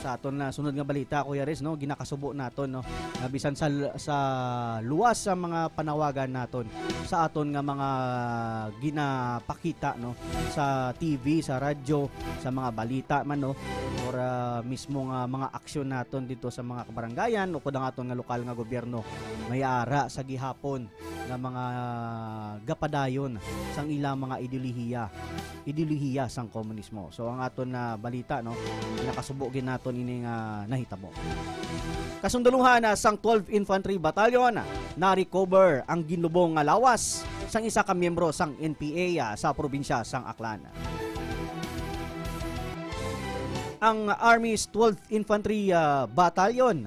Sa aton na sunod nga balita, Kuya Riz, no, ginakasubo naton, no, nga bisan sa, sa luwas sa mga panawagan naton, sa aton nga mga ginapakita, no, sa T V, sa radyo, sa mga balita man, no, or, ah, mismo nga mga aksyon naton dito sa mga kabarangayan o kung ang aton nga lokal nga gobyerno, may ara sa gihapon nga mga gapadayon sang ilang mga ideolohiya, ideolohiya sang komunismo. So, ang aton na balita, no, nakasubo gid naton ini nga nahitabo. Kasundaluhan, ah, sang twelve Infantry Battalion, ah, na-recover ang ginlubong nga lawas sang isa ka miyembro sang N P A, ah, sa probinsya sang Aklan. Ang Army's twelfth Infantry, ah, Battalion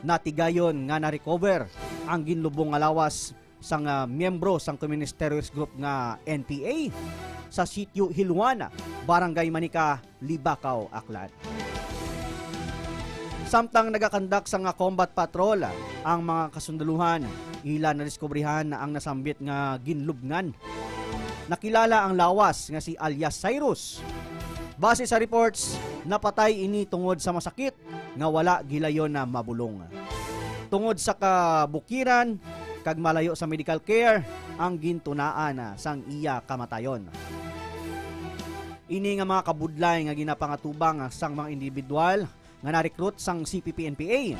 natigayon nga na-recover ang ginlubong nga lawas sang, ah, miyembro sang Communist Terrorist Group nga N P A sa Sitio Hilwan, Barangay Manica, Libacao, Aklan. Samtang nagakandak sa nga combat patrol ang mga kasundaluhan, ila nadiskubrihan ang nasambit nga ginlubngan. Nakilala ang lawas nga si alias Cyrus. Base sa reports, napatay ini tungod sa masakit nga wala gilayon na mabulong. Tungod sa kabukiran kag malayo sa medical care ang gintunaan sang iya kamatayon. Ini nga mga kabudlay nga ginapangatubang sang mga individual nga na-recruit sang C P P N P A,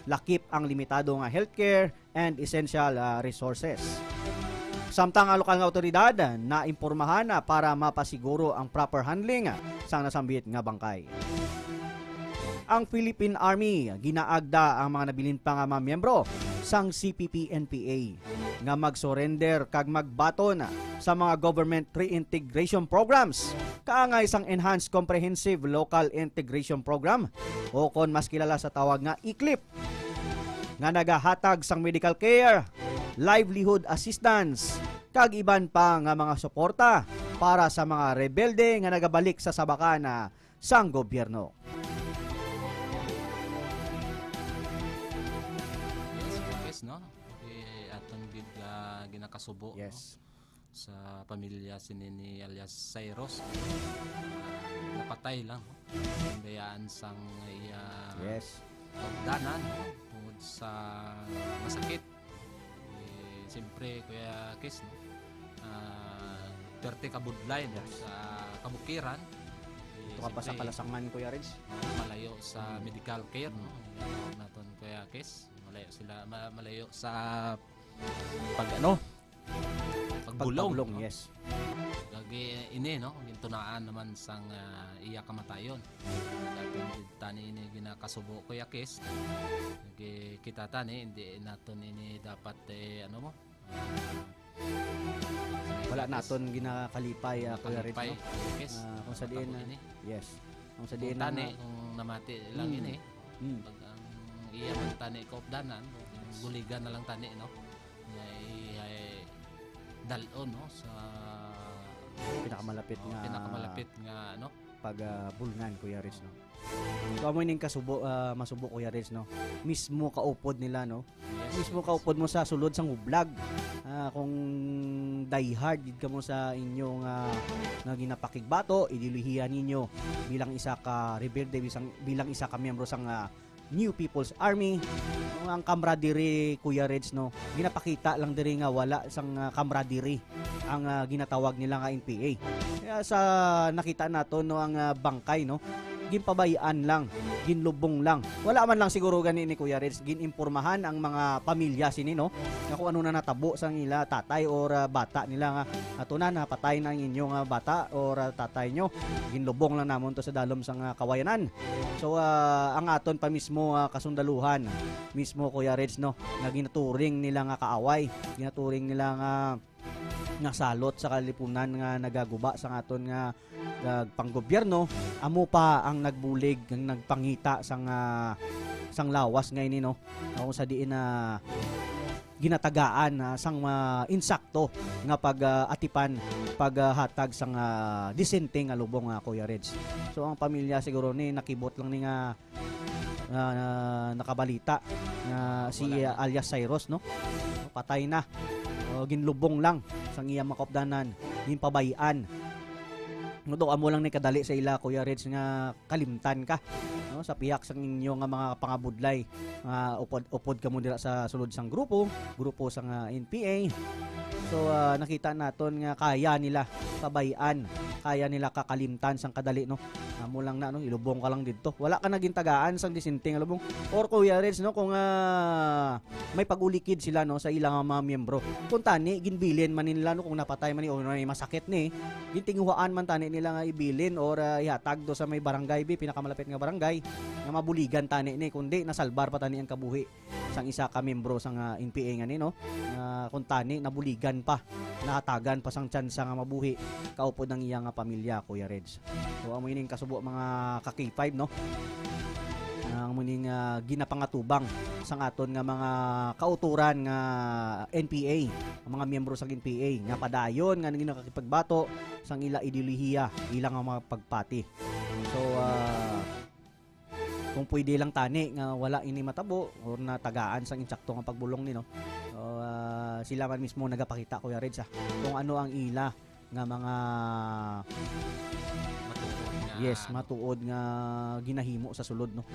lakip ang limitado nga healthcare and essential, ah, resources. Samtang ang lokal nga awtoridad naimpormahan na para mapasiguro ang proper handling sang nasambit nga bangkay. Ang Philippine Army ginaagda ang mga nabilin pa nga mga miyembro sang C P P N P A nga mag-surrender kag magbaton sa mga government reintegration programs kaangay sang Enhanced Comprehensive Local Integration Program, o kon mas kilala sa tawag nga eclip, nga nagahatag sang medical care, livelihood assistance, kag iban pa nga mga suporta para sa mga rebelde nga nagabalik sa sabakan, ah, sang gobyerno. Yes, yes, no? Eh, aton gid, ah, ginakasubo, no? Yes. Sa pamilya sini ni alias Cyrus. Ah, napatay lang, no? Ang bayaan sang iya Yes. danan, no? Tungod sa masakit. Eh, siyempre, Kuya Kes, no? Ah, perte kabudlay, no? Yes. Sa kabukiran. Eh, Ito ka pa sa siyempre, kalasangan, Kuya Reg. malayo sa Mm. medical care, no? Ang tawag naton, Kuya Kes. Malayo sila, ma- malayo sa pag ano? Pagbulong, Pagpabulong, no? Yes. Gagi ini, no? Gintunaan naman sang, ah, iya kamatayon. Dapat tani ini ginakasubo, Kuya Kes. Gagi kita tani, hindi naton ini dapat, eh, ano mo? Ah, Wala naton ginakalipay, ah, Kuya Reg, kalipay, no? Kuya Kes. Ah, kung sa diin, Matabo ah, ini. Yes. Kung sa Kung diin, tani, ah, kung namati lang Mm. ini. Mm. Pag ang iya man tani kaupdanan, kung buligan na lang tani, no? Nga i-, ay, dalon, no? Sa Pinakamalapit oh, nga pinakamalapit nga, ano? pag, ah, bulngan, Kuya Reg, no? So, amo ning kasubo, ah, masubo, Kuya Reg, no? Mismo kaupod nila, no? Yes, Mismo yes. Kaupod mo sa sulod sang hublag. Ah, kung diehard gid kamo sa inyo nga, nga ginapakigbato, ideolohiya ninyo bilang isa ka rebelde, bilang, bilang isa ka miyembro sang, ah, New People's Army, ang camaraderie, Kuya Reg, no, ginapakita lang diri nga wala sang, ah, camaraderie ang, ah, ginatawag nila nga N P A. Kaya sa nakita nato, no, ang, ah, bangkay, no, ginpabayaan lang, ginlubong lang. Wala man lang siguro gani ni Kuya Reg, ginimpurmahan ang mga pamilya sini, no, nga kung ano na natabo sa ila tatay or, ah, bata nila nga, "Ato na, napatay na ang inyo nga bata or, ah, tatay nyo. Ginlubong lang namon to sa dalom sang, ah, kawayanan." So, ah, ang aton pa mismo, ah, kasundaluhan, mismo, Kuya Reg, no, nga ginaturing nila nga kaaway, ginaturing nila nga, nga salot sa kalipunan nga nagaguba sa aton nga, nga panggobyerno, amo pa ang nagbulig, ang nagpangita sang, ah, sang lawas nga ini, no? Kung sa diin na ginatagaan, ah, sang, ah, insakto nga pag, ah, atipan, paghatag sang, ah, disente nga lubong, ah, Kuya Reg. So, ang pamilya siguro ni nakibot lang ni nga, ah, nakabalita nga si, Wala na. ah, alias Cyrus, no? Patay na. O, ginlubong lang sang iya mga kaupdanan, ginpabay-an. Although amo lang ni kadali sa ila, Kuya Reds, nga kalimtan ka, no, sa pihak sang inyo nga mga pangabudlay, nga upod, upod kamo dira sa sulod sang grupo, grupo sang, ah, N P A. So, ah, nakita naton nga kaya nila pabay-an, kaya nila kakalimtan sang kadali, no. Amo lang na, no, ilubong ka lang didto. Wala ka na gintagaan sang disente nga lubong. Or, Kuya Reds, no, kung, ah, may pag-ulikid sila, no, sa ilang mga miyembro. Kung tani, ginbilin man nila, no, kung napatay man ni o may masakit ni, gintinguhaan man tani nila nga ibilin or, ah, ihatag do sa may barangay, bi, pinakamalapit nga barangay, nga mabuligan tani ni, kundi nasalbar pa tani ang kabuhi sang isa ka miyembro sang, ah, N P A nga ni, no? Nga kung tani, nabuligan pa, nahatagan pa sang tsansa nga mabuhi, kaupod ang iya nga pamilya, Kuya Reds. So, amo ining kasubo, mga ka-K five, no? Amo ining, ah, ginapangatubang sang aton nga mga kautoran nga N P A, ang mga miyembro sang N P A, nga padayon nga naging nakakipagbato sang ila ideolohiya, ila nga mga pagpati. So, ah, kung pwede lang tani nga wala ini matabo or natagaan sang insakto nga pagbulong ni, no? So, ah, sila man mismo nagapakita, Kuya Reds, ah, kung ano ang ila nga mga Matuod nga yes, matuod nga ginahimo sa sulod, no?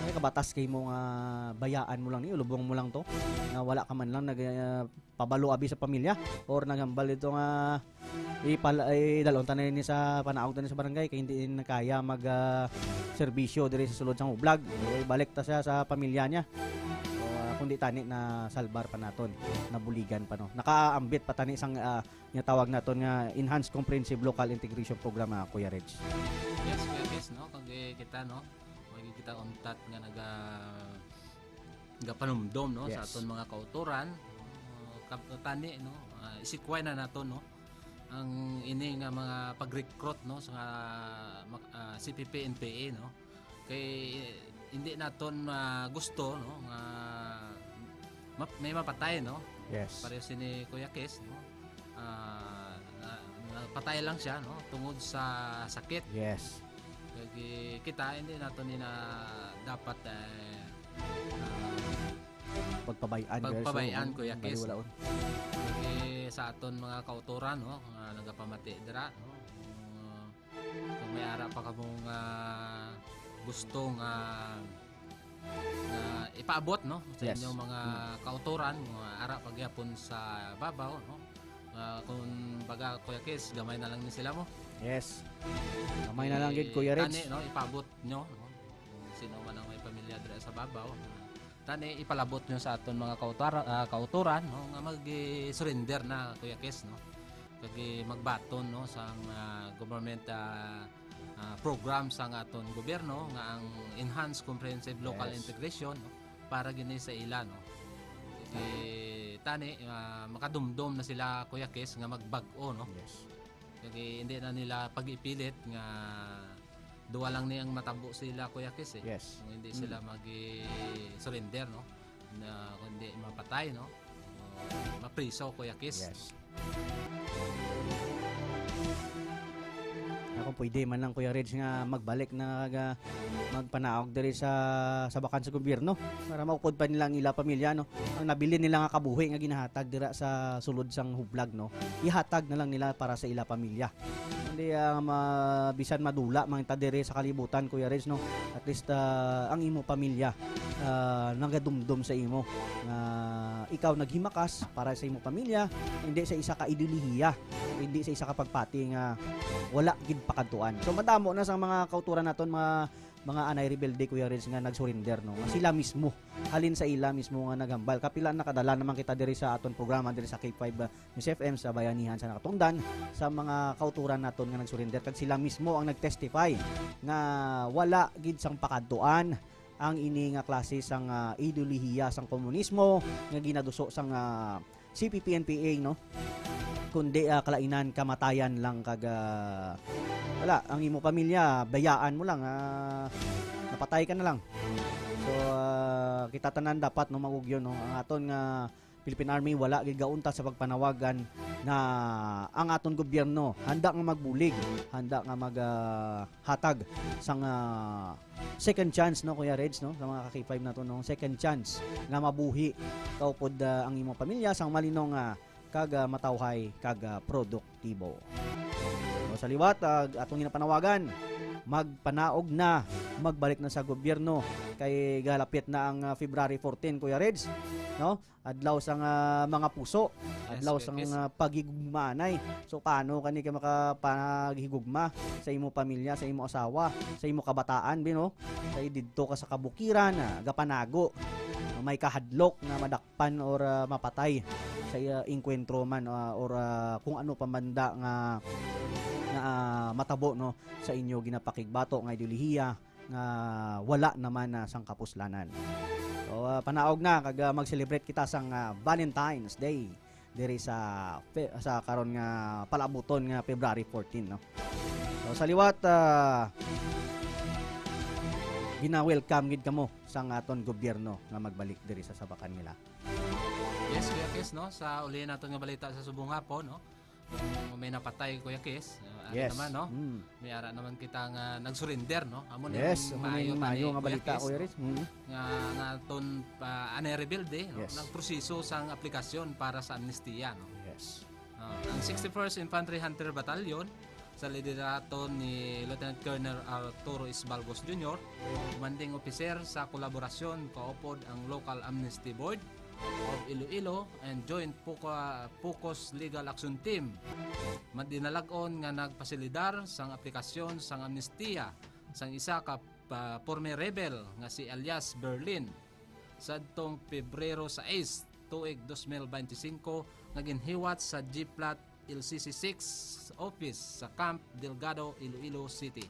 May kabatas kay mo nga bayaan mo lang ni, ulubong mo lang to, nga wala ka man lang nag, ah, pabalo abi sa pamilya or naghambal dito nga ipal-, ay, dalon ta na ini sa panaog ta ni sa barangay kay hindi na kaya mag, ah, serbisyo diri sa sulod sang hublag. So, ibalik ta siya sa pamilya niya. So, ah, kundi tani na salbar pa naton, nabuligan pa, no. Nakaambit pa tani sang, ah, nga tawag naton nga Enhanced Comprehensive Local Integration Program, ah, Kuya Reg. Yes, Kuya Kes, no? Kag, eh, kita, no? May kita untat nga naga-, gapanumdom, no, sa Yes. aton mga kautoran, uh, kab-, tani, no, ah, isikway na nato, no, ang ini nga mga pag-recruit, no, sa mga, mak-, ah, C P P N P A, no, kay hindi naton, ah, gusto, no, nga map-, may mapatay, no. Yes. Pareho sini Kuya Kes, no, ah, na, napatay lang siya, no, tungod sa sakit. Yes. Kag kita, hindi nato ni na dapat, eh, ah, Pagpabay-an, Kuya Reg, Pagpabay-an, no? Kuya Kes. Baliwalaon. Kag sa aton mga kautoran, no, nga nagapamati dira, no, kung, kung may ara pa kamo nga gusto nga, nga ipaabot, no, sa Yes. inyong mga Mm. kautoran, mga ara pa gyapon sa babaw, no? Ah, kung baga, Kuya Kes, gamay na lang ni sila mo. Yes. Gamay na lang gid, Kuya Reg. Tani, no, ipaabot nyo, no? Kung sino man ang may pamilya dira sa babaw, tani ipalabot nyo sa aton mga kautar-, ah, kautoran, no, nga mag-surrender na, Kuya Kes, no? Kag magbaton, no, sang, ah, government, ah, ah, program sang aton gobyerno nga ang Enhanced Comprehensive Local Yes. Integration, no, para gini sa ila, no? Kay tani, ah, makadumdom na sila, Kuya Kes, nga magbag-o, no? Yes. Kay hindi na nila pag-ipilit nga duwa lang ni ang matabo sila, Kuya Kes, eh. Yes. Kung hindi Mm. sila mag-surrender, no? Na kundi mapatay, no? O mapriso, Kuya Kes. Yes. Nga kung pwede man lang, Kuya Reg, nga magbalik na ga-, magpanaog diri sa, sa bakan sa gobyerno para maupod pa nila ang ila pamilya, no? Ang nabilin nila nga kabuhi nga ginahatag dira sa sulod sang hublag, no? Ihatag na lang nila para sa ila pamilya. Hindi, ah, ma-, bisan madula man ta diri sa kalibutan, Kuya Reg, no? At least, ah, ang imo pamilya, ah, nagadumdom sa imo nga ikaw naghimakas para sa imo pamilya, hindi sa isa ka ideolohiya, hindi sa isa ka pagpati nga wala gid pakadtuan. So, madamo na sa mga kauturan naton, mga, mga anay rebelde, Kuya Reg, nga nag-surrender, no? Nga sila mismo, halin sa ila mismo nga naghambal. Kapila na kadala naman kita diri sa aton programa diri sa K five, ah, News F M sa Bayanihan sa Nakatungdan, sa mga kauturan naton nga nag-surrender, kag sila mismo ang nag-testify nga wala gid sang pakadtuan ang ini nga klase sang, ah, ideolohiya sang komunismo nga ginaduso sang, ah, C P P N P A, no? Kundi, ah, kalainan, kamatayan lang kag, ah, wala, ang imo pamilya, bayaan mo lang, ah, napatay ka na lang. So, ah, kita tanan dapat, no, maugyon, no? Ang aton nga Philippine Army wala gid gauntat sa pagpanawagan na ang aton gobyerno handa nga magbulig, handa nga mag, ah, hatag sang, ah, second chance, no, Kuya Reg, no, sa mga ka-K five nato, no, second chance nga mabuhi kaupod, ah, ang imong pamilya sang malino nga kag, ah, matawhay kag, ah, produktibo. So, Sa liwat, ah, atong ginapanawagan, magpanaog na, magbalik na sa gobyerno kay galapit na ang, ah, February fourteen, Kuya Reds, no? Adlaw sang, ah, mga puso, Yes, adlaw Kuya sang, Chris. ah, paghigugmaanay. So, paano kani ka makapaghigugma sa imo pamilya, sa imo asawa, sa imo kabataan, bi, no? Kay didto ka sa kabukiran, ah, gapanago, may kahadlok nga madakpan or, ah, mapatay sa, ah, engkwentro man, ah, or, ah, kung ano pa man da nga, nga, ah, matabo, no, sa inyo ginapakigbato nga ideolohiya nga wala naman, ah, sang kapuslanan. So, ah, panaog na kag, ah, mag-celebrate kita sang, ah, Valentine's Day diri sa Fe-, sa karon nga palabuton nga February fourteen, no? So, sa liwat, ah, gina-welcome gid kamo sang aton gobyerno nga magbalik diri sa sabakan nila. Yes, Kuya Kes, no? Sa uli naton nga balita sa subong hapon, no? Kung may napatay, Kuya Kes, uh, ano Yes. naman, no? Mm. May ara naman kita nga nag-surrender, no? Amo ni Yes, ang amo ni maayo, maayo tani, nga Kuya balita, Kes, Kuya no? Riz. Mm. Nga, nga ton, ah, anay rebelde, no? Yes. Nagproseso sang aplikasyon para sa amnestiya, no? Yes. Ah, ang sixty-first Infantry Hunter Battalion, sa liderato ni Lieutenant Colonel Arturo Isbalgos Junior, commanding officer sa kolaborasyon, kaupod ang Local Amnesty Board of Iloilo and Joint Poca-, POCOS Legal Action Team. Madinalag-on nga nagpasilidar sang aplikasyon sang amnestiya sang isa ka, ah, former rebel nga si alias Berlin sadtong Pebrero sais, tuig dos mil bente singko, nga ginhiwat sa G-Plat L C C six office sa Camp Delgado, Iloilo City.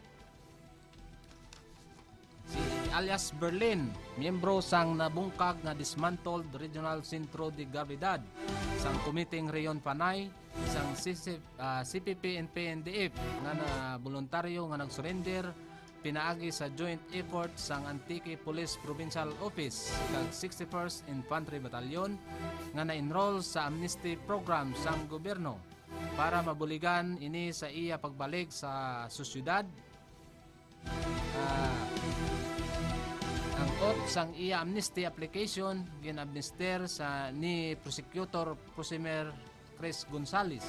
Si alias Berlin, miyembro sang nabungkag nga dismantled Regional Centro de Gravidad sang Komiteng Rehiyon Panay sang C C, ah, C P P N P N D F nga na boluntaryo nga nag-surrender pinaagi sa joint effort sang Antique Police Provincial Office kag sixty-first Infantry Battalion nga na-enroll sa amnesty program sang gobyerno para mabuligan ini sa iya pagbalik sa sosyedad. Ah, ang kot sang iya amnesty application gin-amnestiar sa ni Prosecutor Prosemer Chris Gonzales,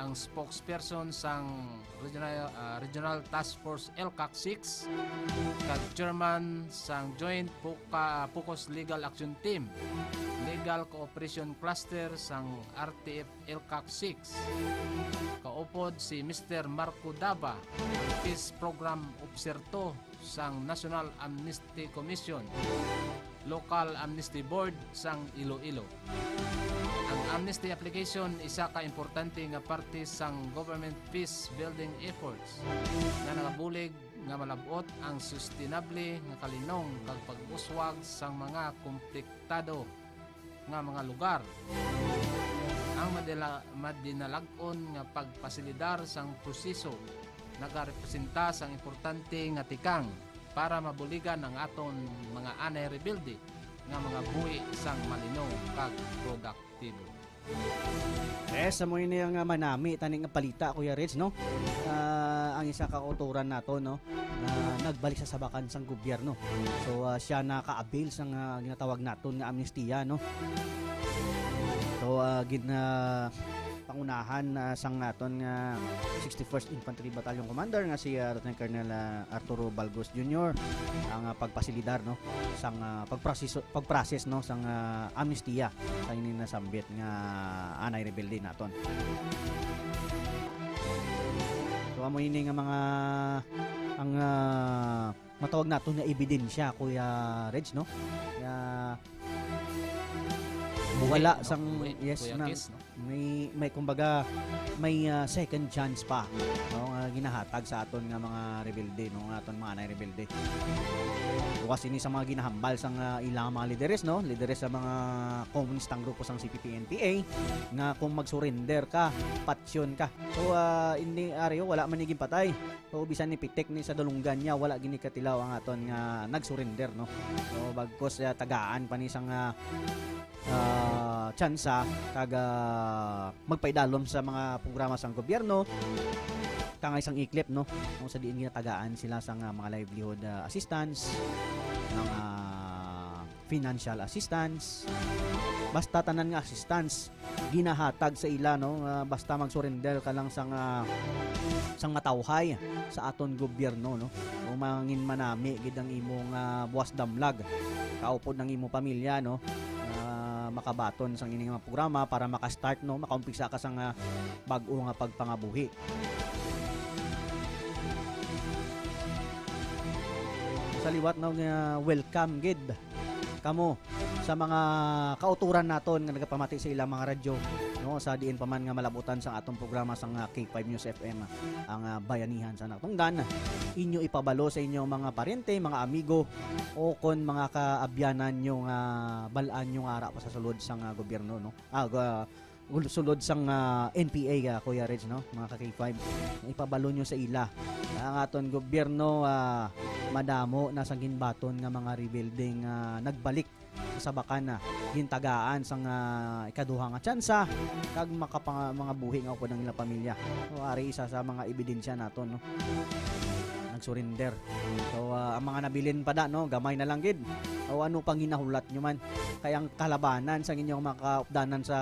ang spokesperson sang Regional, ah, Regional Task Force L CAC six, kag chairman sang Joint Poca-, POCOS Legal Action Team, Legal Cooperation Cluster sang R T F L CAC six. Kaupod si Mister Marco Dava, Peace Program Officer two sang National Amnesty Commission, Local Amnesty Board sang Iloilo. Ang amnesty application isa ka importante nga parte sang government peace building efforts nga nagabulig nga malab-ot ang sustainable nga kalinong kag pag-uswag sang mga kompliktado nga mga lugar. Ang madila-, madinalag-on nga pagpasilidar sang proseso nagarepresenta sang importante nga tikang para mabuligan ang aton mga anay rebelde nga mga buhi sang malinong kag produktibo. Yes, amo ini ang, ah, manami tani nga balita, Kuya Reds, no? Ah, ang isa ka kautoran nato, no, na nagbalik sa sabakan sang gobyerno. So, ah, siya naka-avail sang, ah, ginatawag naton nga amnestiya, no? So, ah, gin-, ah, pangunahan, ah, sang naton nga sixty-first Infantry Battalion Commander nga si, ah, Lieutenant Colonel, ah, Arturo Balgos Junior ang, ah, pagpasilidar, no, sang, ah, pagproseso, pagprocess, no, sang, ah, amnestiya sa ini nasambit nga anay rebelde naton. So, amo ini nga mga ang, ah, matawag nato nga ebidensya, Kuya Reg, no? Nga Buhi, wala no? sang, Buhi, yes, Kuya nang Kes, no? may, may, kumbaga, may, ah, second chance pa, no, nga ginahatag sa aton nga mga rebelde, no, nga aton mga anay rebelde. Bukas ini sa mga ginahambal sang, ah, ilang mga lideres, no, lideres sa mga komunistang grupo sang C P P N P A, nga kung mag-surrender ka, patyon ka. So, ah, hindi, ari, wala man ni ginpatay. So, bisan ni pitik ni sa dulunggan niya, wala gini katilaw ang aton nga nag-surrender, no? So, bagkos, ah, tagaan pa ni sang, ah, ah, tsansa kag, ah, magpaidalom sa mga programa sang gobyerno, kangay sang iklip, no? Kung sa diin ginatagaan sila sang, ah, mga livelihood, ah, assistance, mga financial assistance, basta tanan nga assistance ginahatag sa ila, no? Ah, basta mag-surrender ka lang sang, ah, sang matawhay sa aton gobyerno, no? O mangin manami gid ang imong, ah, buwas damlag, kaupod ang imong pamilya, no? Ah, makabaton sang ining mga programa para maka-start, no? Makaumpisa ka sang, ah, bag-o nga pagpangabuhi. Sa liwat, no, nga welcome gid kamo sa mga kautoran naton nga nagapamati sa ilang mga radyo, no, sa diin pa man nga malabutan sang atong programa sang, ah, K five News F M, ang, ah, bayanihan sa natungdan. Inyo ipabalo sa inyong mga parente, mga amigo, o kon mga kaabyanan nyo nga bal-an nyo nga ara pa sa sulod sang, ah, gobyerno, no? Ah, ga-, ul-, sulod sang, ah, N P A, ah, Kuya Reg, no? Mga ka-K five, ipabalo nyo sa ila nga ang aton gobyerno, ah, madamo na sang ginbaton nga mga rebelde nga nagbalik sa sabakan na gintagaan sang, ah, ikaduha nga tsansa kag makapanga-, mga buhi nga upod ang ilang pamilya. So, ari isa sa mga ebidensya naton, no? Nag-surrender. So, ah, ang mga nabilin pa da, no, gamay na lang gid. O ano pang ginahulat nyo man? Kay ang kalabanan sang inyong mga kaupdanan sa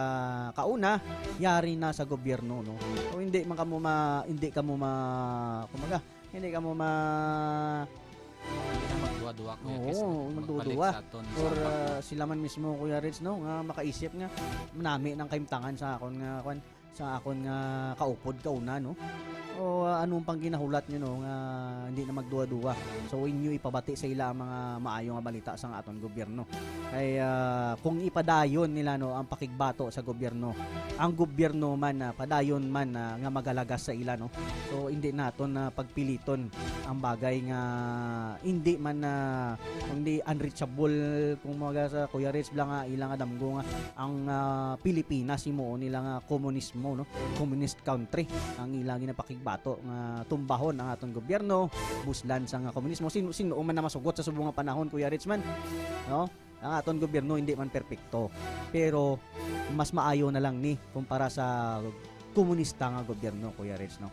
kauna, yari na sa gobyerno, no? So, hindi man kamo ma-, hindi kamo ma-, kumbaga, hindi kamo ma-, Hindi na magduwa-duwa, Kuya Oo, Chris, no? Magbalik magduwa. Sa aton Or, sa ah, sila man mismo, Kuya Rich, no, nga makaisip nga, nami nang kahimtangan sa akon nga, kwan, sa akon nga kaupod kauna, no? O, ah, anong pang ginahulat nyo, no, nga hindi na magduwa-duwa? So, inyo ipabati sa ila ang mga maayo nga balita sa aton gobyerno. Kay, ah, kung ipadayon nila, no, ang pakigbato sa gobyerno, ang gobyerno man, ah, padayon man, ah, nga magalagas sa ila, no? So, hindi naton na pagpiliton ang bagay nga hindi man na, kundi unreachable, kung mga sa Kuya Rich bla nga, ila nga damgo nga ang, ah, Pilipinas, himuon nila nga komunismo, no? Communist country ang ila ginapakigbato nga tumbahon ang aton gobyerno, buslan sa nga komunismo. Sino, sino man na masugot sa subong nga panahon, Kuya Rich man, no? Ang aton gobyerno hindi man perpekto, pero mas maayo na lang ni kumpara sa komunista nga gobyerno, Kuya Reg, no?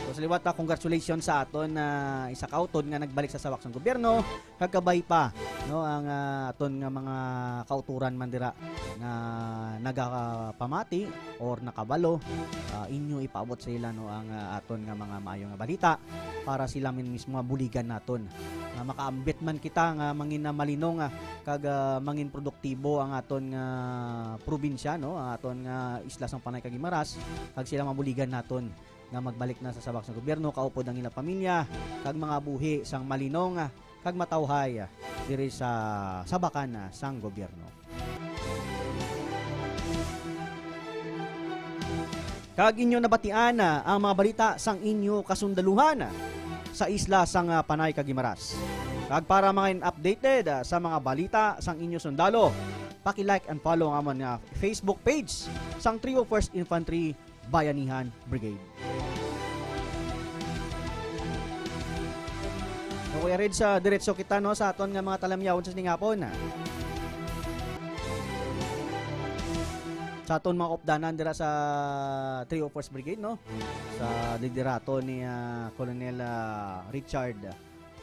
So, sa liwat, ah, congratulations sa aton, ah, isa ka utod nga nagbalik sa sawak sang gobyerno, kag kabay pa, no, ang, ah, aton nga mga kautoran man dira nga nagapamati or nakabalo, ah, inyo ipaabot sa ila, no, ang, ah, aton nga mga maayo nga balita para sila man mismo mabuligan naton. Nga makaambit man kita nga mangin, ah, malinong, ah, kag, ah, mangin produktibo ang aton nga probinsya, no? Ang aton nga isla sang Panay kag Guimaras, kag sila mabuligan naton nga magbalik na sa sabak sa gobyerno, kaupod ang ilang pamilya, kag mga buhi sang malinong, ah, kag matawhay, ah, diri sa sabakan, ah, sang gobyerno. Kag inyo nabatian, ah, ang mga balita sang inyo kasundaluhan, ah, sa isla sang, ah, Panay kag Guimaras. Kag para mga updated, ah, sa mga balita sang inyo sundalo, paki-like and follow ang amon nga Facebook page sang three oh first Infantry Bayanihan Brigade. So, Kuya Reg, sa diretso kita, no, sa aton nga mga talamyawon sa sining hapon. Sa aton mga updanan dira sa three oh first Brigade, no? Sa liderato ni, ah, Colonel, ah, Richard,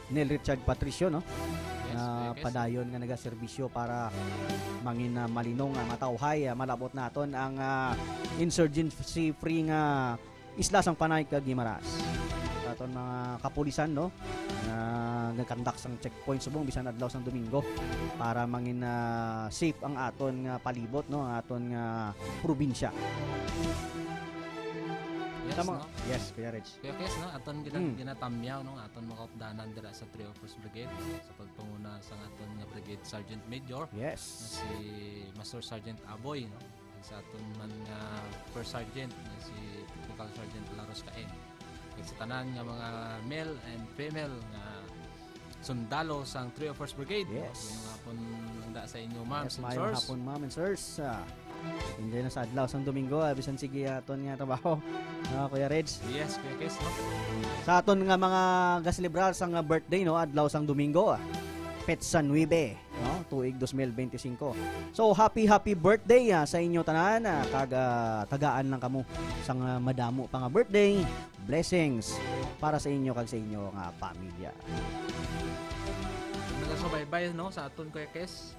Nel Richard Patricio, no? Yes, Nga Kuya Kes. Padayon nga nagaserbisyo para mangin, ah, malinong, ah, matawhay, ah, malabot naton ang, ah, insurgency-free nga isla sang Panay kag Guimaras. Sa aton mga kapulisan, no, nga nagkandak sang checkpoint subong bisan adlaw sang Domingo para mangin, ah, safe ang aton nga palibot, no, ang aton nga probinsya. Yes, Sa mga no? Yes, Kuya Reg. Kuya Kes, no, aton gina-, Mm. ginatamyaw, no, aton mga updanan dira sa three oh first Brigade sa pagpanguna sa aton nga Brigade Sergeant Major, Yes. na si Master Sergeant Aboy, no? Sa aton man nga First Sergeant, na si Technical Sergeant Laros Caen. Kag sa tanan nga mga male and female nga sundalo sang three oh first Brigade, no? Yes. Maayong hapon, handa sa inyo, ma'am Yes, and maayong sirs. hapon, ma'am and sirs. Ah, enjoy na sa adlaw sang Domingo, ah, bisan sige aton nga trabaho. Ah, Kuya Reg. Yes, Kuya Kes, no? Sa aton nga mga gaselebrar sang birthday, no, adlaw sang Domingo, ah, petsa nuebe, no, tuig dos mil bente singko. So, happy, happy birthday, ah, sa inyo tanan, ah, kag, ah, tagaan lang kamo sang, ah, madamo pa nga birthday blessings para sa inyo kag sa inyo nga pamilya. Ang Subaybay, no, sa aton, Kuya Kes,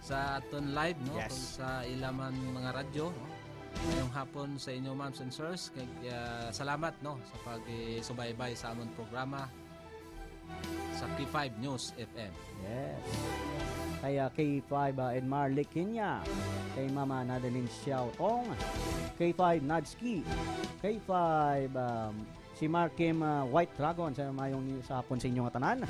sa aton live, no, Yes. kung sa ila man mga radyo, no. Ngayong hapon sa inyo, ma'ams and sirs, kay, ah, salamat, no, sa pagsubaybay sa amon programa sa K five News F M. Yes. Kay, ah, K five, ah, Edmar Liquiña, kay Mama Nadeline Xiaotong, K five Nadski, K five, um, si Markim, ah, White Dragon, sa mayong sa hapon sa inyo nga tanan.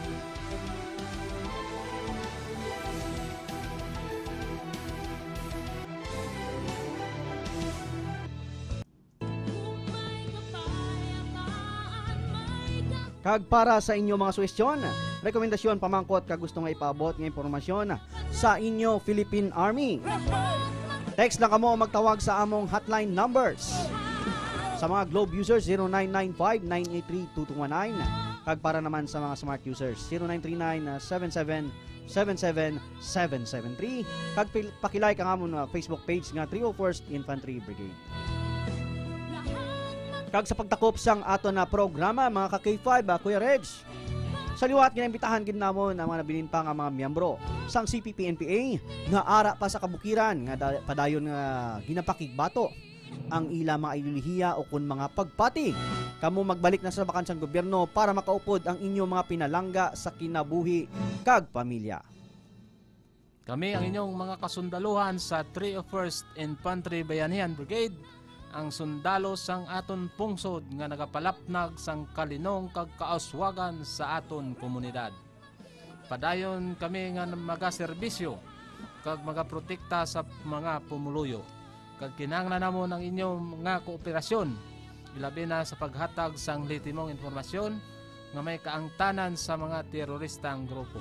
Kag para sa inyo mga suhestyon, rekomendasyon, pamangkot, kag gusto nga ipaabot nga impormasyon sa inyo Philippine Army, text lang kamo o magtawag sa among hotline numbers. Sa mga Globe users, zero nine nine five nine eight three two two one nine. Kag para naman sa mga Smart users, zero nine three nine seven seven seven seven seven seven three. Kag pil-, pakilike ang amon nga Facebook page nga three oh first Infantry Brigade. Kag sa pagtakop sang aton na programa, mga ka K five, ah, Kuya Reg, sa liwat, ginaimbitahan gid namon ang mga nabilin pa nga mga miyembro sang C P P N P A nga ara pa sa kabukiran nga da-, padayon nga ginapakigbato ang ila mga ideolohiya o kon mga pagpati. Kamo magbalik na sa bakan sang gobyerno para makaupod ang inyo mga pinalangga sa kinabuhi kag pamilya. Kami ang inyong mga kasundaluhan sa three oh first Infantry Bayanihan Brigade, ang sundalo sang aton pungsod nga nagapalapnag sang kalinong kag kauswagan sa aton komunidad. Padayon kami nga magaserbisyo kag magaprotekta sa mga pumuluyo, kag kinahanglan namon ang inyo nga kooperasyon, ilabi na sa paghatag sang lehitimong impormasyon nga may kaangtanan sa mga teroristang grupo.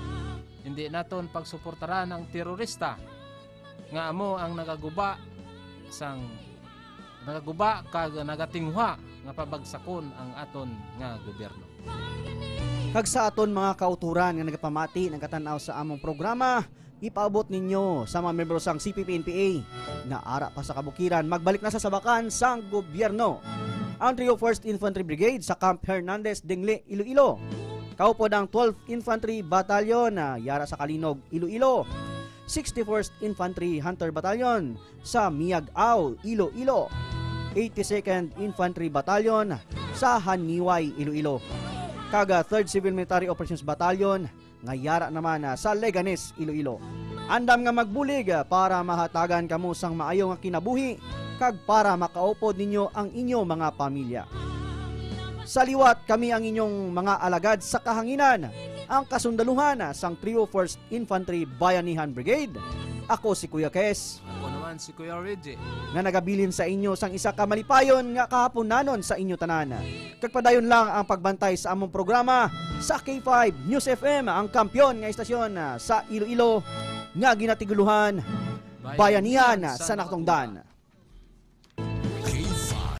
Hindi naton pagsuportaran ang terorista nga amo ang nagaguba sang, nagaguba kag nagatinguha nga pabagsakon ang aton nga gobyerno. Kag sa aton mga kautoran nga nagapamati, nagatan-aw sa among programa, ipaabot ninyo sa mga miyembro sang C P P N P A nga ara pa sa kabukiran, magbalik na sa sabakan sang gobyerno ang three oh first Infantry Brigade sa Camp Hernandez, Dingle, Iloilo. Kaupod ang twelfth Infantry Battalion, ah, yara sa Calinog, Iloilo. Sixty-first Infantry Hunter Battalion sa Miag-ao, Iloilo. Eighty-second Infantry Battalion sa Janiuay, Iloilo. Kag, ah, third Civil Military Operations Battalion nga yara naman, ah, sa Leganes, Iloilo. Andam nga magbulig, ah, para mahatagan kamo sang maayo nga kinabuhi kag para makaupod ninyo ang inyo mga pamilya. Sa liwat, kami ang inyong mga alagad sa kahanginan, ang kasundaluhan sang three oh first Infantry Bayanihan Brigade. Ako si Kuya Kes. Ako naman si Kuya Reggie. Nga nagabilin sa inyo sang isa ka malipayon nga kahaponanon sa inyo tanan. Kag padayon lang ang pagbantay sa among programa sa K five News F M, ang kampiyon nga istasyon, ah, sa Iloilo nga ginatiguluhan Bayanihan sa Nakatungdan.